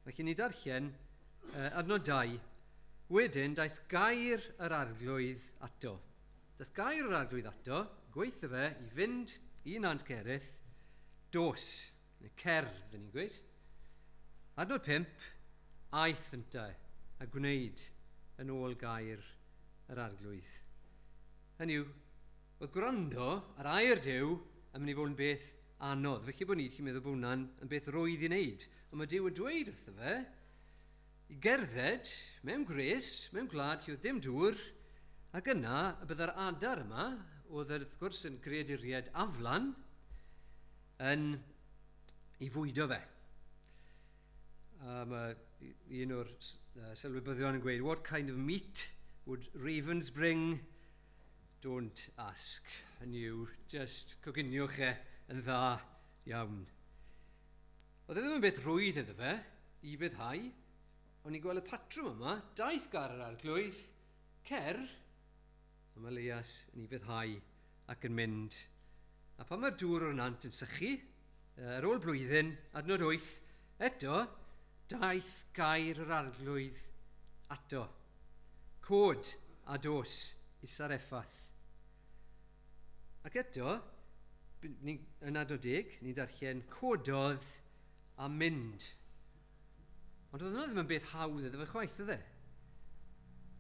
Felly ni darllen adnod 2. Wedyn daeth gair yr arglwydd ato. Daeth gair yr arglwydd ato, gweithio fe i fynd i Nant Cerith, dos, neu cer, fydden ni'n gweud. Adnod 5, aeth yntau a gwneud yn ôl gair yr arglwydd. Hynny yw, oedd gwrando ar air Duw yn mynd i fod yn beth anodd. Felly bod ni chi'n meddwl bod hwnna'n yn beth rwydd i wneud. Ond mae Duw yn dweud wrtho fe i gerdded mewn gwres, mewn gwlad lle oedd dim dŵr, ac yna y bydde'r adar yma, oedd wrth gwrs yn greaduriaid aflan, yn i fwydo fe. A mae un o'r sylwebyddion yn gweud, "What kind of meat would ravens bring? Don't ask." Hynny yw, just coginiwch e yn dda iawn. Oedd e ddim yn beth rhwydd iddo fe i ufuddhau, ond ni'n gweld y patrwm yma, daeth gair yr arglwydd, cer, a mae Elias yn ufuddhau ac yn mynd. A pan mae'r dŵr o'r nant yn sychu, ar ôl blwyddyn, adnod 8, eto, daeth gair yr arglwydd ato. Cod a dos i Sareffath. Ac eto, yn adnod 10, ni'n darllen cododd a mynd. Ond oedd hwnna ddim yn beth hawdd iddo fe chwaith, oedd e?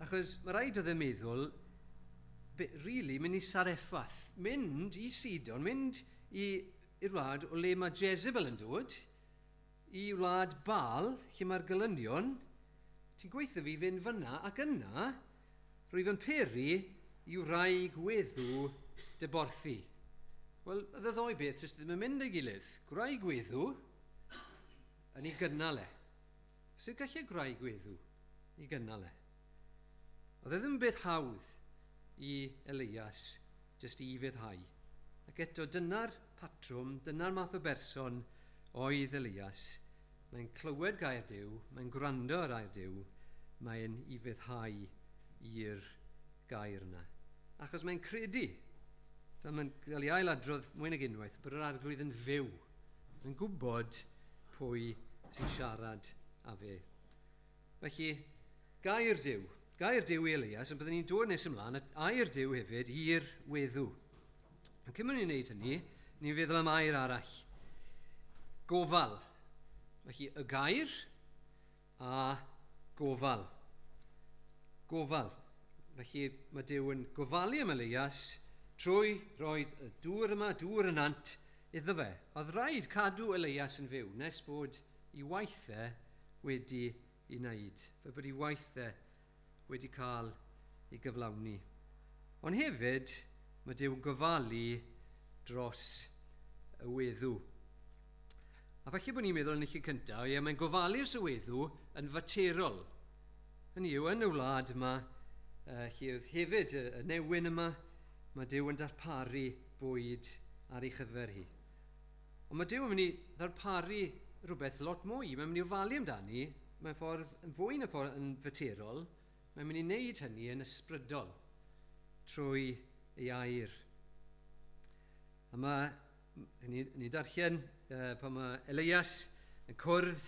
Achos mae rhaid oedd e'n meddwl, really, mynd i Sareffath, mynd i Sidon, mynd i'r wlad o le mae Jezebel yn dod, i wlad Baal, lle mae'r gelynion, ti'n gweithio fi fynd fyna, ac yna, rwyf yn peri i wraig weddw dy borthi. Wel, oedd y ddou beth jyst ddim yn mynd ei gilydd. Gwraig weddw yn ei gynnal e. Sut gallai gwraig weddw i gynnal e? Oedd e ddim yn beth hawdd i Elias jyst i ufuddhau. Ac eto, dyna'r patrwm, dyna'r math o berson oedd Elias. Mae'n clywed gair Duw, mae'n gwrando ar air Duw, mae'n ufuddhau i'r gair yna. Achos mae'n credu, fel mae'n cael ei ailadrodd mwy nag unwaith, bod yr arglwydd yn fyw. Mae'n gwybod pwy sy'n siarad â fe. Felly, gair Duw. Gair Duw i Elias, ond byddwn ni'n dod nes ymlaen at air Duw hefyd i'r weddw. Ond cyn bod ni'n gwneud hynny, ni'n feddwl am air arall. Gofal. Felly, y gair a gofal. Gofal. Felly, mae Duw yn gofalu am Elias trwy roi y dŵr yma, dŵr y nant, iddo fe. Oedd rhaid cadw Elias yn fyw nes bod ei waith e wedi ei wneud. Fe bod ei waith e wedi cael ei gyflawni. Ond hefyd, mae Duw yn gofalu dros y weddw. A falle bod ni'n meddwl yn y lle cyntaf, ie, mae'n gofalu'r y weddw yn faterol. Hynny yw, yn y wlad yma, lle oedd hefyd y newyn yma, mae Duw yn darparu bwyd ar ei chyfer hi. Ond mae Duw yn mynd i ddarparu rhywbeth lot mwy. Mae'n mynd i ofalu amdani, mae'n ffordd yn fwy na ffordd yn faterol, mae'n mynd i wneud hynny yn ysbrydol trwy ei air. A mae, ni darllen pan mae Elias yn cwrdd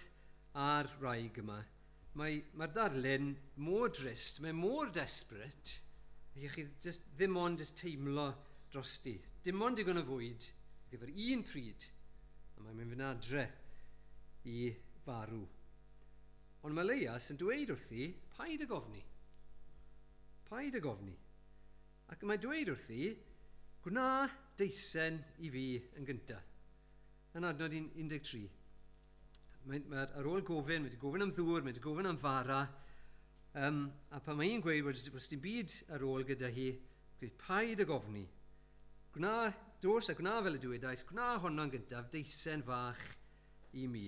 â'r wraig yma, mae'r darlun mor drist, mae mor desperate, allwch chi just, ddim ond just teimlo drosti. Dim ond digon o fwyd ar gyfer un pryd, a mae'n mynd fynd adre i farw. Ond mae Elias yn dweud wrthi, paid ag ofni. Paid ag ofni. Ac mae'n dweud wrthi, gwna deisen i fi yn gyntaf. Yn adnod 13. Mae ar ôl gofyn, mae wedi gofyn am ddŵr, mae wedi gofyn am fara, a pan mae hi'n gweud bod dim byd ar ôl gyda hi, gweud paid ag ofni. Gwna, dos a gwna fel y dywedais, gwna honno'n gyntaf, deisen fach i mi.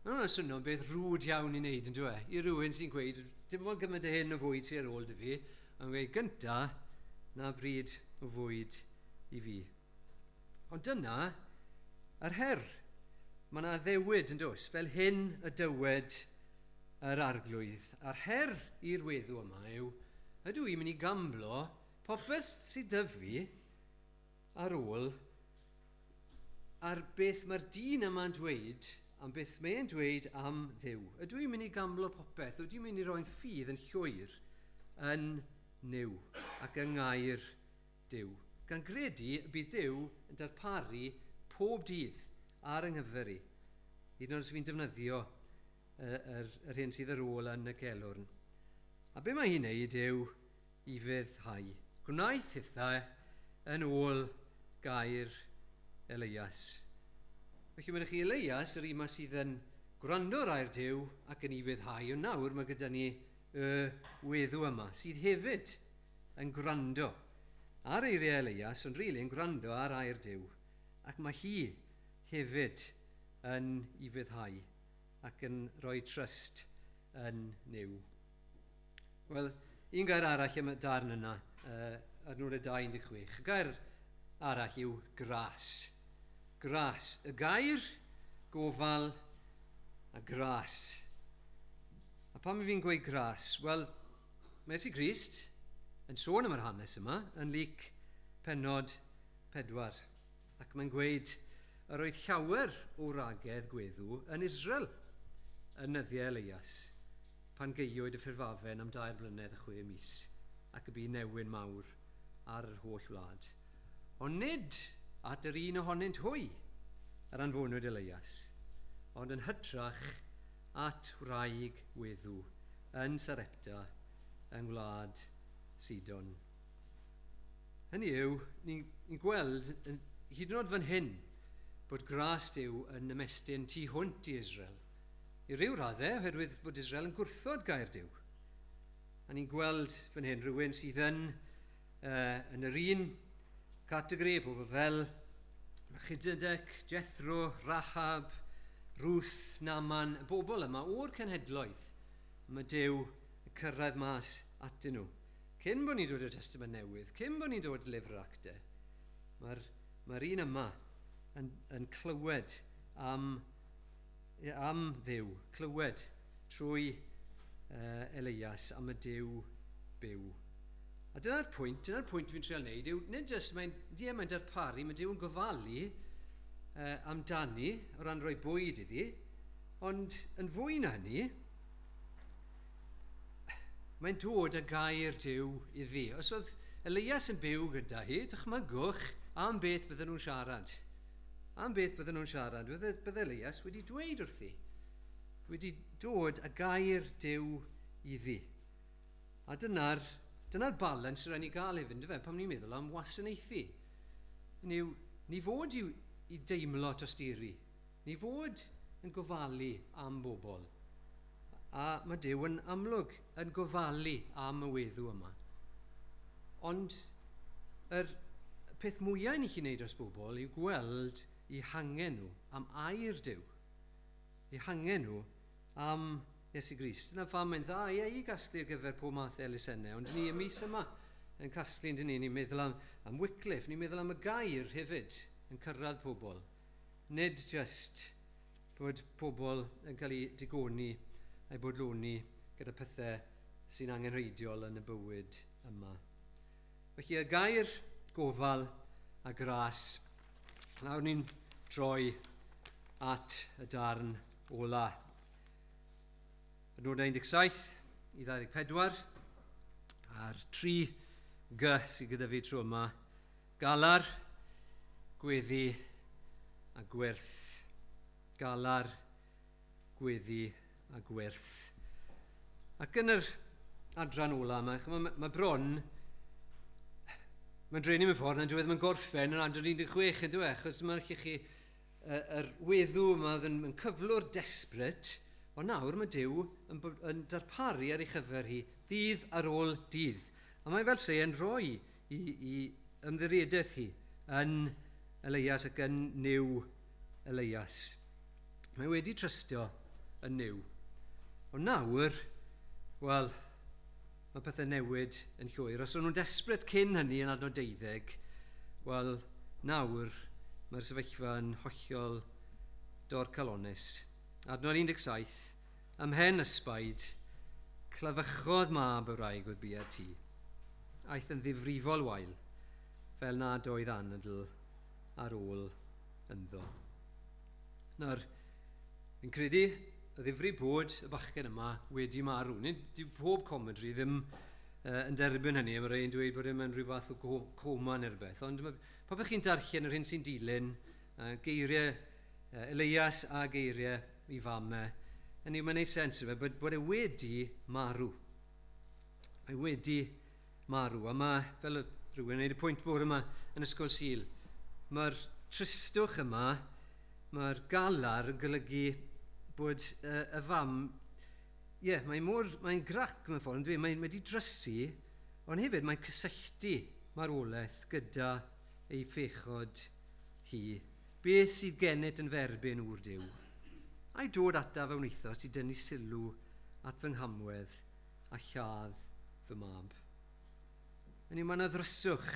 Mae hwnna'n swnio'n beth rwd iawn i wneud, yn dweud? I rywun sy'n gweud, dim ond gymaint o hyn o fwyd sy'n ar ôl dy fi, ond gweud, gynta, na bryd o fwyd i fi. Ond dyna yr her. Mae yna addewid yn does, fel hyn y dywed yr arglwydd. A'r her i'r weddw yma yw, ydw i'n mynd i gamblo popeth sydd 'da fi ar ôl ar beth mae'r dyn yma'n dweud am beth mae'n dweud am Dduw. Ydw i'n mynd i gamblo popeth? Ydw i'n mynd i roi'n ffydd yn llwyr yn Nuw ac yng ngair Duw? Gan gredu y bydd Duw yn darparu pob dydd ar yng nghyfer i. Hyd yn oed os fi'n defnyddio yr hyn sydd ar ôl yn y celwrn. A be mae hi'n neud yw ufuddhau. Gwnaeth hithau yn ôl gair Elias. Felly mae chi Elias, yr un yma sydd yn gwrando ar air Duw ac yn ufuddhau, ond nawr mae gyda ni y weddw yma, sydd hefyd yn gwrando ar eiriau Elias, ond rili yn gwrando ar air Duw. Ac mae hi hefyd yn ufuddhau ac yn rhoi trust yn Nuw. Wel, un gair arall am y darn yna, adnod 2:16. Y gair arall yw gras. Gras. Y gair, gofal a gras. A pam fi'n gweud gras? Wel, mae Iesu Grist yn sôn am yr hanes yma yn Luc pennod 4. Ac mae'n gweud yr oedd llawer o wragedd gweddw yn Israel yn nyddiau Elias, pan gaewyd y ffurfafen am 3 blynedd a 6 mis, ac y bu newyn mawr ar yr holl wlad. Ond nid at yr un ohonynt hwy yr anfonwyd Elias, ond yn hytrach at wraig weddw yn Sarepta yng ngwlad Sidon. Hynny yw, ni'n gweld hyd yn oed fan hyn bod gras Duw yn ymestyn tu hwnt i Israel. I ryw raddau, oherwydd bod Israel yn gwrthod gair Duw. A ni'n gweld fan hyn rhywun sydd yn yr un categori, pobl fel Melchizedek, Jethro, Rahab, Ruth, Naaman, y bobl yma o'r cenhedloedd. Mae Duw yn cyrraedd mas atyn nhw. Cyn bod ni'n dod i'r Testament Newydd, cyn bod ni'n dod i'r Lyfr Actau, mae'r un yma yn clywed am Dduw, clywed trwy Elias am y Duw byw. A dyna'r pwynt fi'n trial wneud yw, nid jyst mae'n darparu, mae Duw yn gofalu amdani o ran rhoi bwyd iddi, ond yn fwy na hynny, mae'n dod â gair Duw iddi. Os oedd Elias yn byw gyda hi, dychmygwch am beth bydden nhw'n siarad. Am beth bydden nhw'n siarad, bydde Elias wedi dweud wrthi, wedi dod â gair Duw iddi. A dyna'r balans sy'n rhaid ni gael hefyd, yndyfe, pan ni'n meddwl am wasanaethu. Hynny yw, ni fod i deimlo tosturi, ni fod yn gofalu am bobl. A mae Duw yn amlwg yn gofalu am y weddw yma. Ond yr peth mwyaf ni chi wneud dros bobl yw gweld eu hangen nhw am air Duw. Eu hangen nhw am Iesu Grist. Dyna pham mae'n dda i gasglu ar gyfer pob math o elusennau, ond ni y mis yma yn casglu, yn ni'n meddwl am Wycliffe, ni'n meddwl am y gair hefyd yn cyrraedd pobl. Nid just bod pobl yn cael eu digoni a'i bodloni gyda pethau sy'n angenrheidiol yn y bywyd yma. Felly y gair, gofal a gras. Nawr ni'n troi at y darn ola. Adnodau 17 i 24, a'r 3 G sydd gyda fi tro yma. Galar, gweddi a gwyrth. Galar, Gweddi a Gwerth. Ac yn yr adran ola yma, mae bron, mae'n drenu mewn ffordd, yn dwi e ddim yn gorffen yn adran 16 yn dwi, achos dyma lle chi yr weddw yma oedd yn cyflwr desperate, ond nawr mae Duw yn darparu ar ei chyfer hi ddydd ar ôl dydd. A mae fel se yn rhoi i ymddiriedaeth hi yn Elias ac yn Nuw Elias. Mae wedi trystio yn Nuw. Ond nawr, wel, mae pethau newid yn llwyr. Os o'n nhw'n desperate cyn hynny yn adnod 12, wel, nawr mae'r sefyllfa yn hollol dorcalonnus. Adnod 17, ymhen ysbaid, clafychodd mab y wraig oedd bia'r tŷ. Aeth yn ddifrifol wael, fel nad oedd anadl ar ôl ynddo. Nawr, fi'n credu y ddifri bod y bachgen yma wedi marw. Nid dyw pob commentary ddim yn derbyn hynny, mae rhai'n dweud bod e mewn rhyw fath o coma neu rhywbeth. Ond popeth chi'n darllen yr hyn sy'n dilyn, geiriau Elias a geiriau i famau, hynny mae'n gwneud sens i fe bod e wedi marw. Mae wedi marw. A mae, fel rhywun yn gwneud y pwynt bore yma yn Ysgol Sul, mae'r tristwch yma, mae'r galar yn golygu bod y fam, ie, yeah, mae'n grac mewn ffordd, yn dweud, mae wedi drysu, ond hefyd mae'n cysylltu marwolaeth gyda ei phechod hi. Beth sydd gennyt yn ferbyn ŵr Duw? A'i dod ataf fe wnaethos i dynnu sylw at fy nghamwedd a lladd fy mab. Hynny, mae yna ddryswch.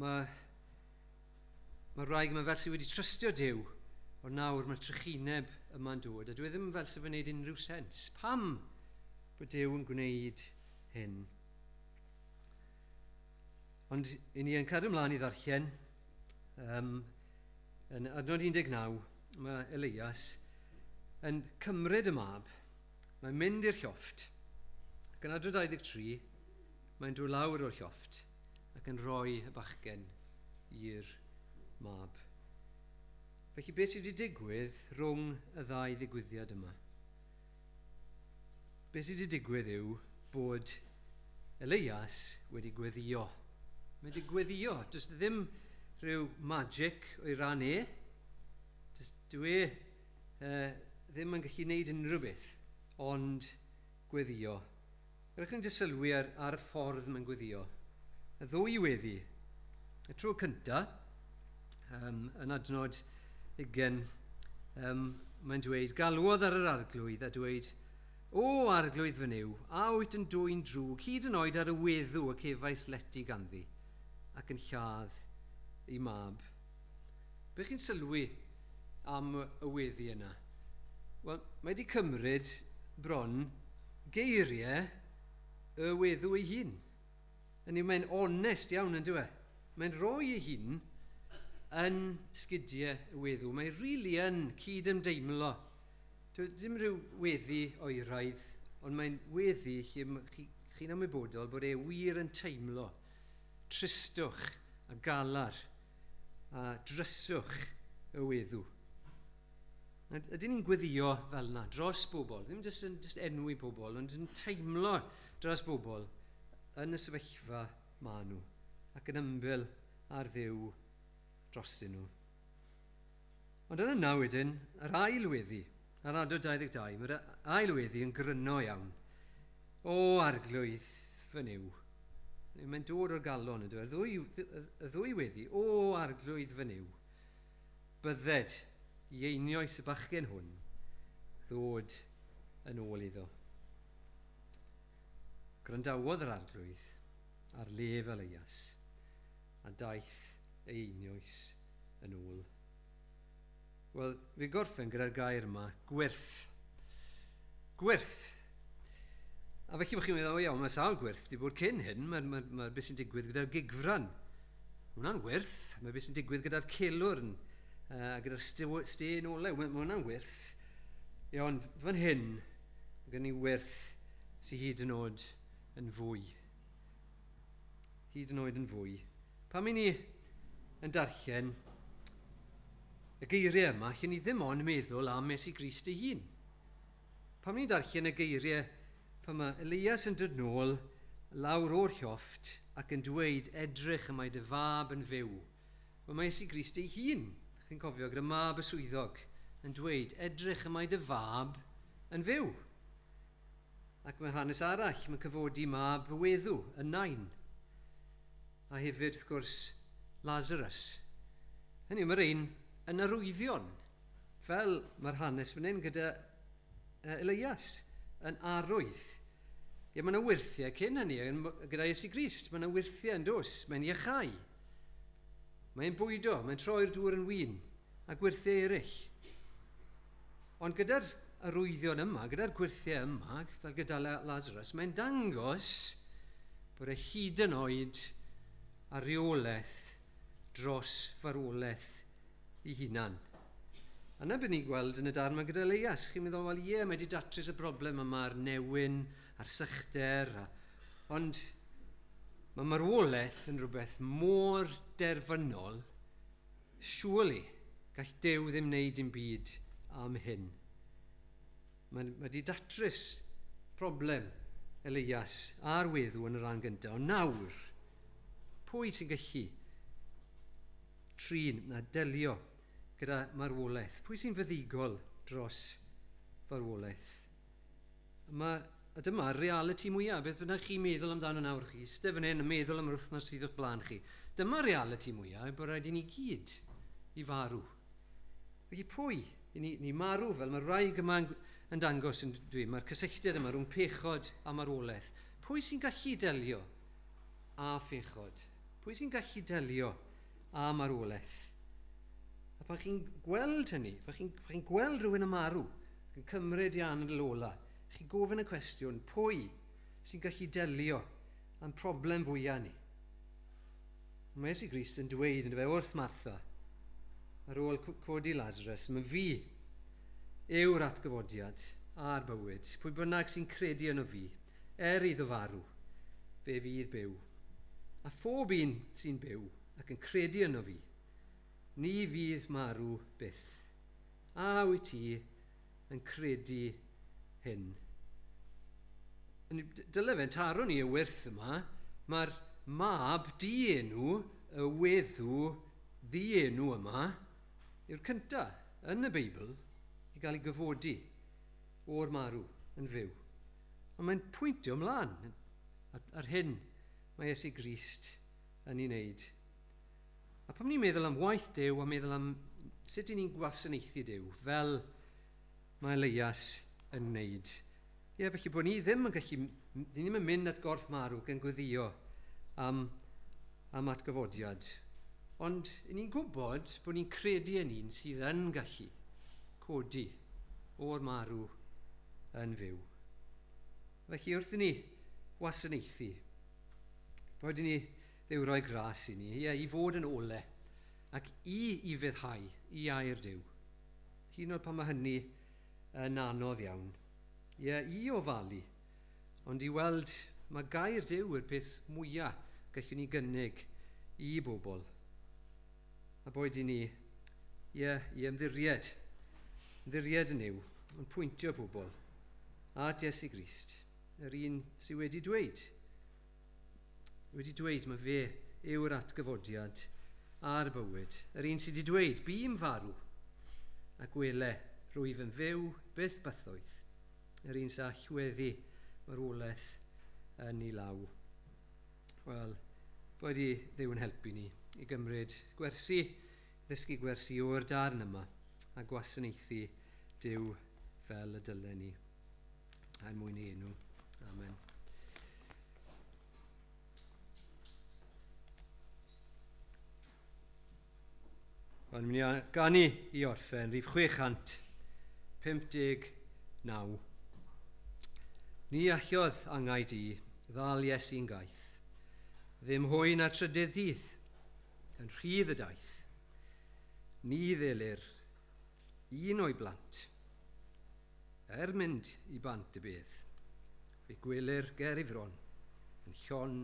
Mae rhaid yma fel sydd wedi trystio Duw, ond nawr mae'r trychineb yma'n dod, a dwi ddim fel sydd yn gwneud unrhyw sens. Pam bod Duw yn gwneud hyn? Ond i ni yn cario ymlaen i ddarllen, yn adnod 19, mae Elias yn cymryd y mab, mae'n mynd i'r llofft, ac yn adnod 23, mae'n dod lawr o'r llofft ac yn rhoi y bachgen i'r mab. Felly beth sydd wedi digwydd rhwng y ddau ddigwyddiad yma? Beth sydd wedi digwydd yw bod Elias wedi gweddio. Mae wedi gweddio. Does ddim rhyw magic o'i ran e. Does dwi ddim yn gallu gwneud unrhyw beth, ond gweddio. Rydych chi'n sylwi ar y ffordd mae'n gweddio. Y ddwy weddi. Y tro cyntaf, yn adnod 20, mae'n dweud, galwodd ar yr arglwydd a dweud, O arglwydd fy Nuw, a wyt yn dwyn drwg, hyd yn oed ar y weddw y cefais lety ganddi, ac yn lladd ei mab. Be chi'n sylwi am y weddi yna? Wel, mae wedi cymryd bron geiriau y weddw ei hun. Hynny, mae'n onest iawn yn dyw e. Mae'n rhoi ei hun yn sgidiau y weddw. Mae rili yn cyd-ymdeimlo. Dim rhyw weddi oeraidd, ond mae'n weddi lle chi'n ymwybodol bod e wir yn teimlo tristwch a galar a dryswch y weddw. Ydyn ni'n gweddio fel yna dros bobl, ddim jyst yn just enwi bobl, ond yn teimlo dros bobl yn y sefyllfa maen nhw ac yn ymbil ar Dduw drostyn nhw. Ond yn yna wedyn, yr ail weddi, ar adnod 22, mae'r ail weddi yn gryno iawn. O arglwydd fy Nuw. Mae'n dod o'r galon yn dweud, y ddwy weddi, o arglwydd fy Nuw, bydded i einioes y bachgen hwn ddod yn ôl iddo. Gwrandawodd yr arglwydd ar lef Elias a daeth ei einioes yn ôl. Wel, fi gorffen gyda'r gair yma, gwyrth. Gwyrth. A felly bod chi'n meddwl, o iawn, mae sawl gwyrth wedi bod cyn hyn, mae beth sy'n digwydd gyda'r gigfran. Mae hwnna'n wyrth, mae beth sy'n digwydd gyda'r celwrn, a gyda'r stên olew, mae hwnna'n wyrth. Ie, ond fan hyn, mae gen i wyrth sy'n hyd yn oed yn fwy. Hyd yn oed yn fwy. Pam i ni yn darllen y geiriau yma, lle ni ddim ond meddwl am Iesu Grist ei hun. Pam ni'n darllen y geiriau, pan mae Elias yn dod nôl lawr o'r llofft ac yn dweud edrych y mae dy fab yn fyw. Wel, mae Iesu Grist ei hun, chi'n cofio, gyda mab y swyddog, yn dweud edrych y mae dy fab yn fyw. Ac mae hanes arall, mae'n cyfodi mab y weddw, y nain. A hefyd, wrth gwrs, Lazarus. Hynny yw, mae'r ein yn arwyddion, fel mae'r hanes fan hyn gyda Elias, yn arwydd. Ie, mae yna wyrthiau cyn hynny, gyda Iesu Grist, mae yna wyrthiau yn dos, mae'n iachau. Mae'n bwydo, mae'n troi'r dŵr yn win, a gwyrthiau eraill. Ond gyda'r arwyddion yma, gyda'r gwyrthiau yma, fel gyda Lazarus, mae'n dangos bod e hyd yn oed ar reolaeth dros farwolaeth ei hunan. A na beth ni'n gweld yn y darn yma gyda Elias. Chi'n meddwl, wel ie, mae wedi datrys y broblem yma a'r newyn, a'r sychder. Ond mae marwolaeth yn rhywbeth mor derfynol, surely gall Duw ddim wneud dim byd am hyn. Mae wedi datrys problem Elias a'r weddw yn y rhan gyntaf. Ond nawr, pwy sy'n gallu trin a delio gyda marwolaeth? Pwy sy'n feddygol dros farwolaeth? A dyma'r reality mwyaf, beth bynnag chi'n meddwl amdano nawr chi, eistedd fan hyn yn meddwl am yr wythnos sydd o'ch blaen chi. Dyma'r reality mwyaf, bod rhaid i ni gyd i farw. Felly pwy? I ni marw fel mae'r wraig yma yn dangos yn dwi, mae'r cysylltiad yma rhwng pechod a marwolaeth. Pwy sy'n gallu delio â phechod? Pwy sy'n gallu delio â marwolaeth? A pan chi'n gweld hynny, pan chi'n gweld rhywun yn marw, yn cymryd i anadl ola, chi'n gofyn y cwestiwn, pwy sy'n gallu delio â'n problem fwyaf ni? Mae Iesu Grist yn dweud yn fe wrth Martha, ar ôl codi Lazarus, mae fi yw'r atgyfodiad a'r bywyd. Pwy bynnag sy'n credu yno fi, er iddo farw, fe fydd byw. A phob un sy'n byw ac yn credu yno fi, ni fydd marw byth. A wyt ti yn credu hyn? Dyle fe'n taro ni y wyrth yma, mae'r mab dienw, y weddw ddienw yma, yw'r cyntaf yn y Beibl i gael ei gyfodi o'r marw yn fyw. Ond mae'n pwyntio ymlaen ar hyn mae Iesu Grist yn ei wneud. A pan ni'n meddwl am waith Duw a meddwl am sut i ni'n gwasanaethu Duw fel mae Elias yn wneud. Ie, felly bod ni ddim yn gallu, ni ddim yn mynd at gorff marw gan gweddio am atgyfodiad. Ond ni'n gwybod bod ni'n credu yn un sydd yn gallu codi o'r marw yn fyw. Felly wrth i ni wasanaethu, bod i ni Dduw roi gras i ni, ie, i fod yn ole ac i feddhau i air Duw. Hyd yn oed pan mae hynny yn anodd iawn. Ie, i ofalu, ond i weld mae gair Duw yw'r peth mwyaf gallwn ni gynnig i bobl. A boed i ni, ie, i ymddiried yn Nuw, yn pwyntio pobl at Iesu Grist, yr un sydd wedi dweud mae fe yw'r atgyfodiad a'r bywyd, yr un sydd wedi dweud, bûm farw, a gwele, rwyf yn fyw byth bythoedd, yr un sy'n allweddi marwolaeth yn ei law. Wel, boed i Dduw yn helpu ni i gymryd gwersi, ddysgu gwersi o'r darn yma a gwasanaethu Duw fel y dylen ni. Er mwyn ei enw. Amen. Wel, mynd i ganu i orffen, rhif 659. Ni alliodd angau di ddal Iesu'n gaeth. Ddim hwy na'r trydydd dydd, yn rhydd y daith. Ni ddelir un o'i blant, er mynd i bant y bedd. Fe gwelir ger ei fron, yn llon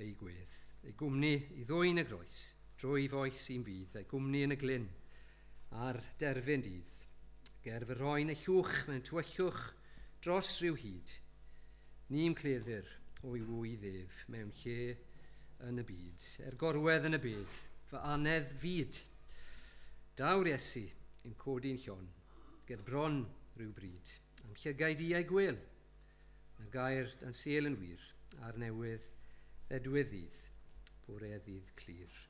ei gwedd. Ei gwmni i ddwyn y groes, drwy foes i'n bydd, ei gwmni yn y glyn, Ar derfyn dydd, ger fy roen y llwch mewn tywyllwch dros rhyw hyd, ni'm cleddir o'i wy ddef mewn lle yn y byd, er gorwedd yn y byd, fy anedd fyd. Daw'r Iesu yn codi'n llon, ger bron rhyw bryd, am llygaid i a'i gwel, mae'r gair dan sel yn wir, a'r newydd ddedwydd ddydd, bore ddydd clir.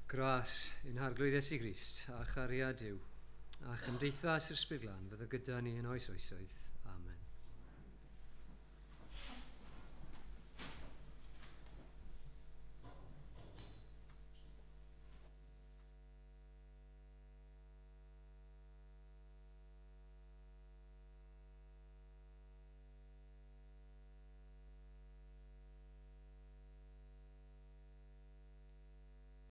Gras ein Harglwydd Iesu Grist a chariad Duw a chymdeithas yr Ysbryd Glân fydda gyda ni yn oes oesoedd.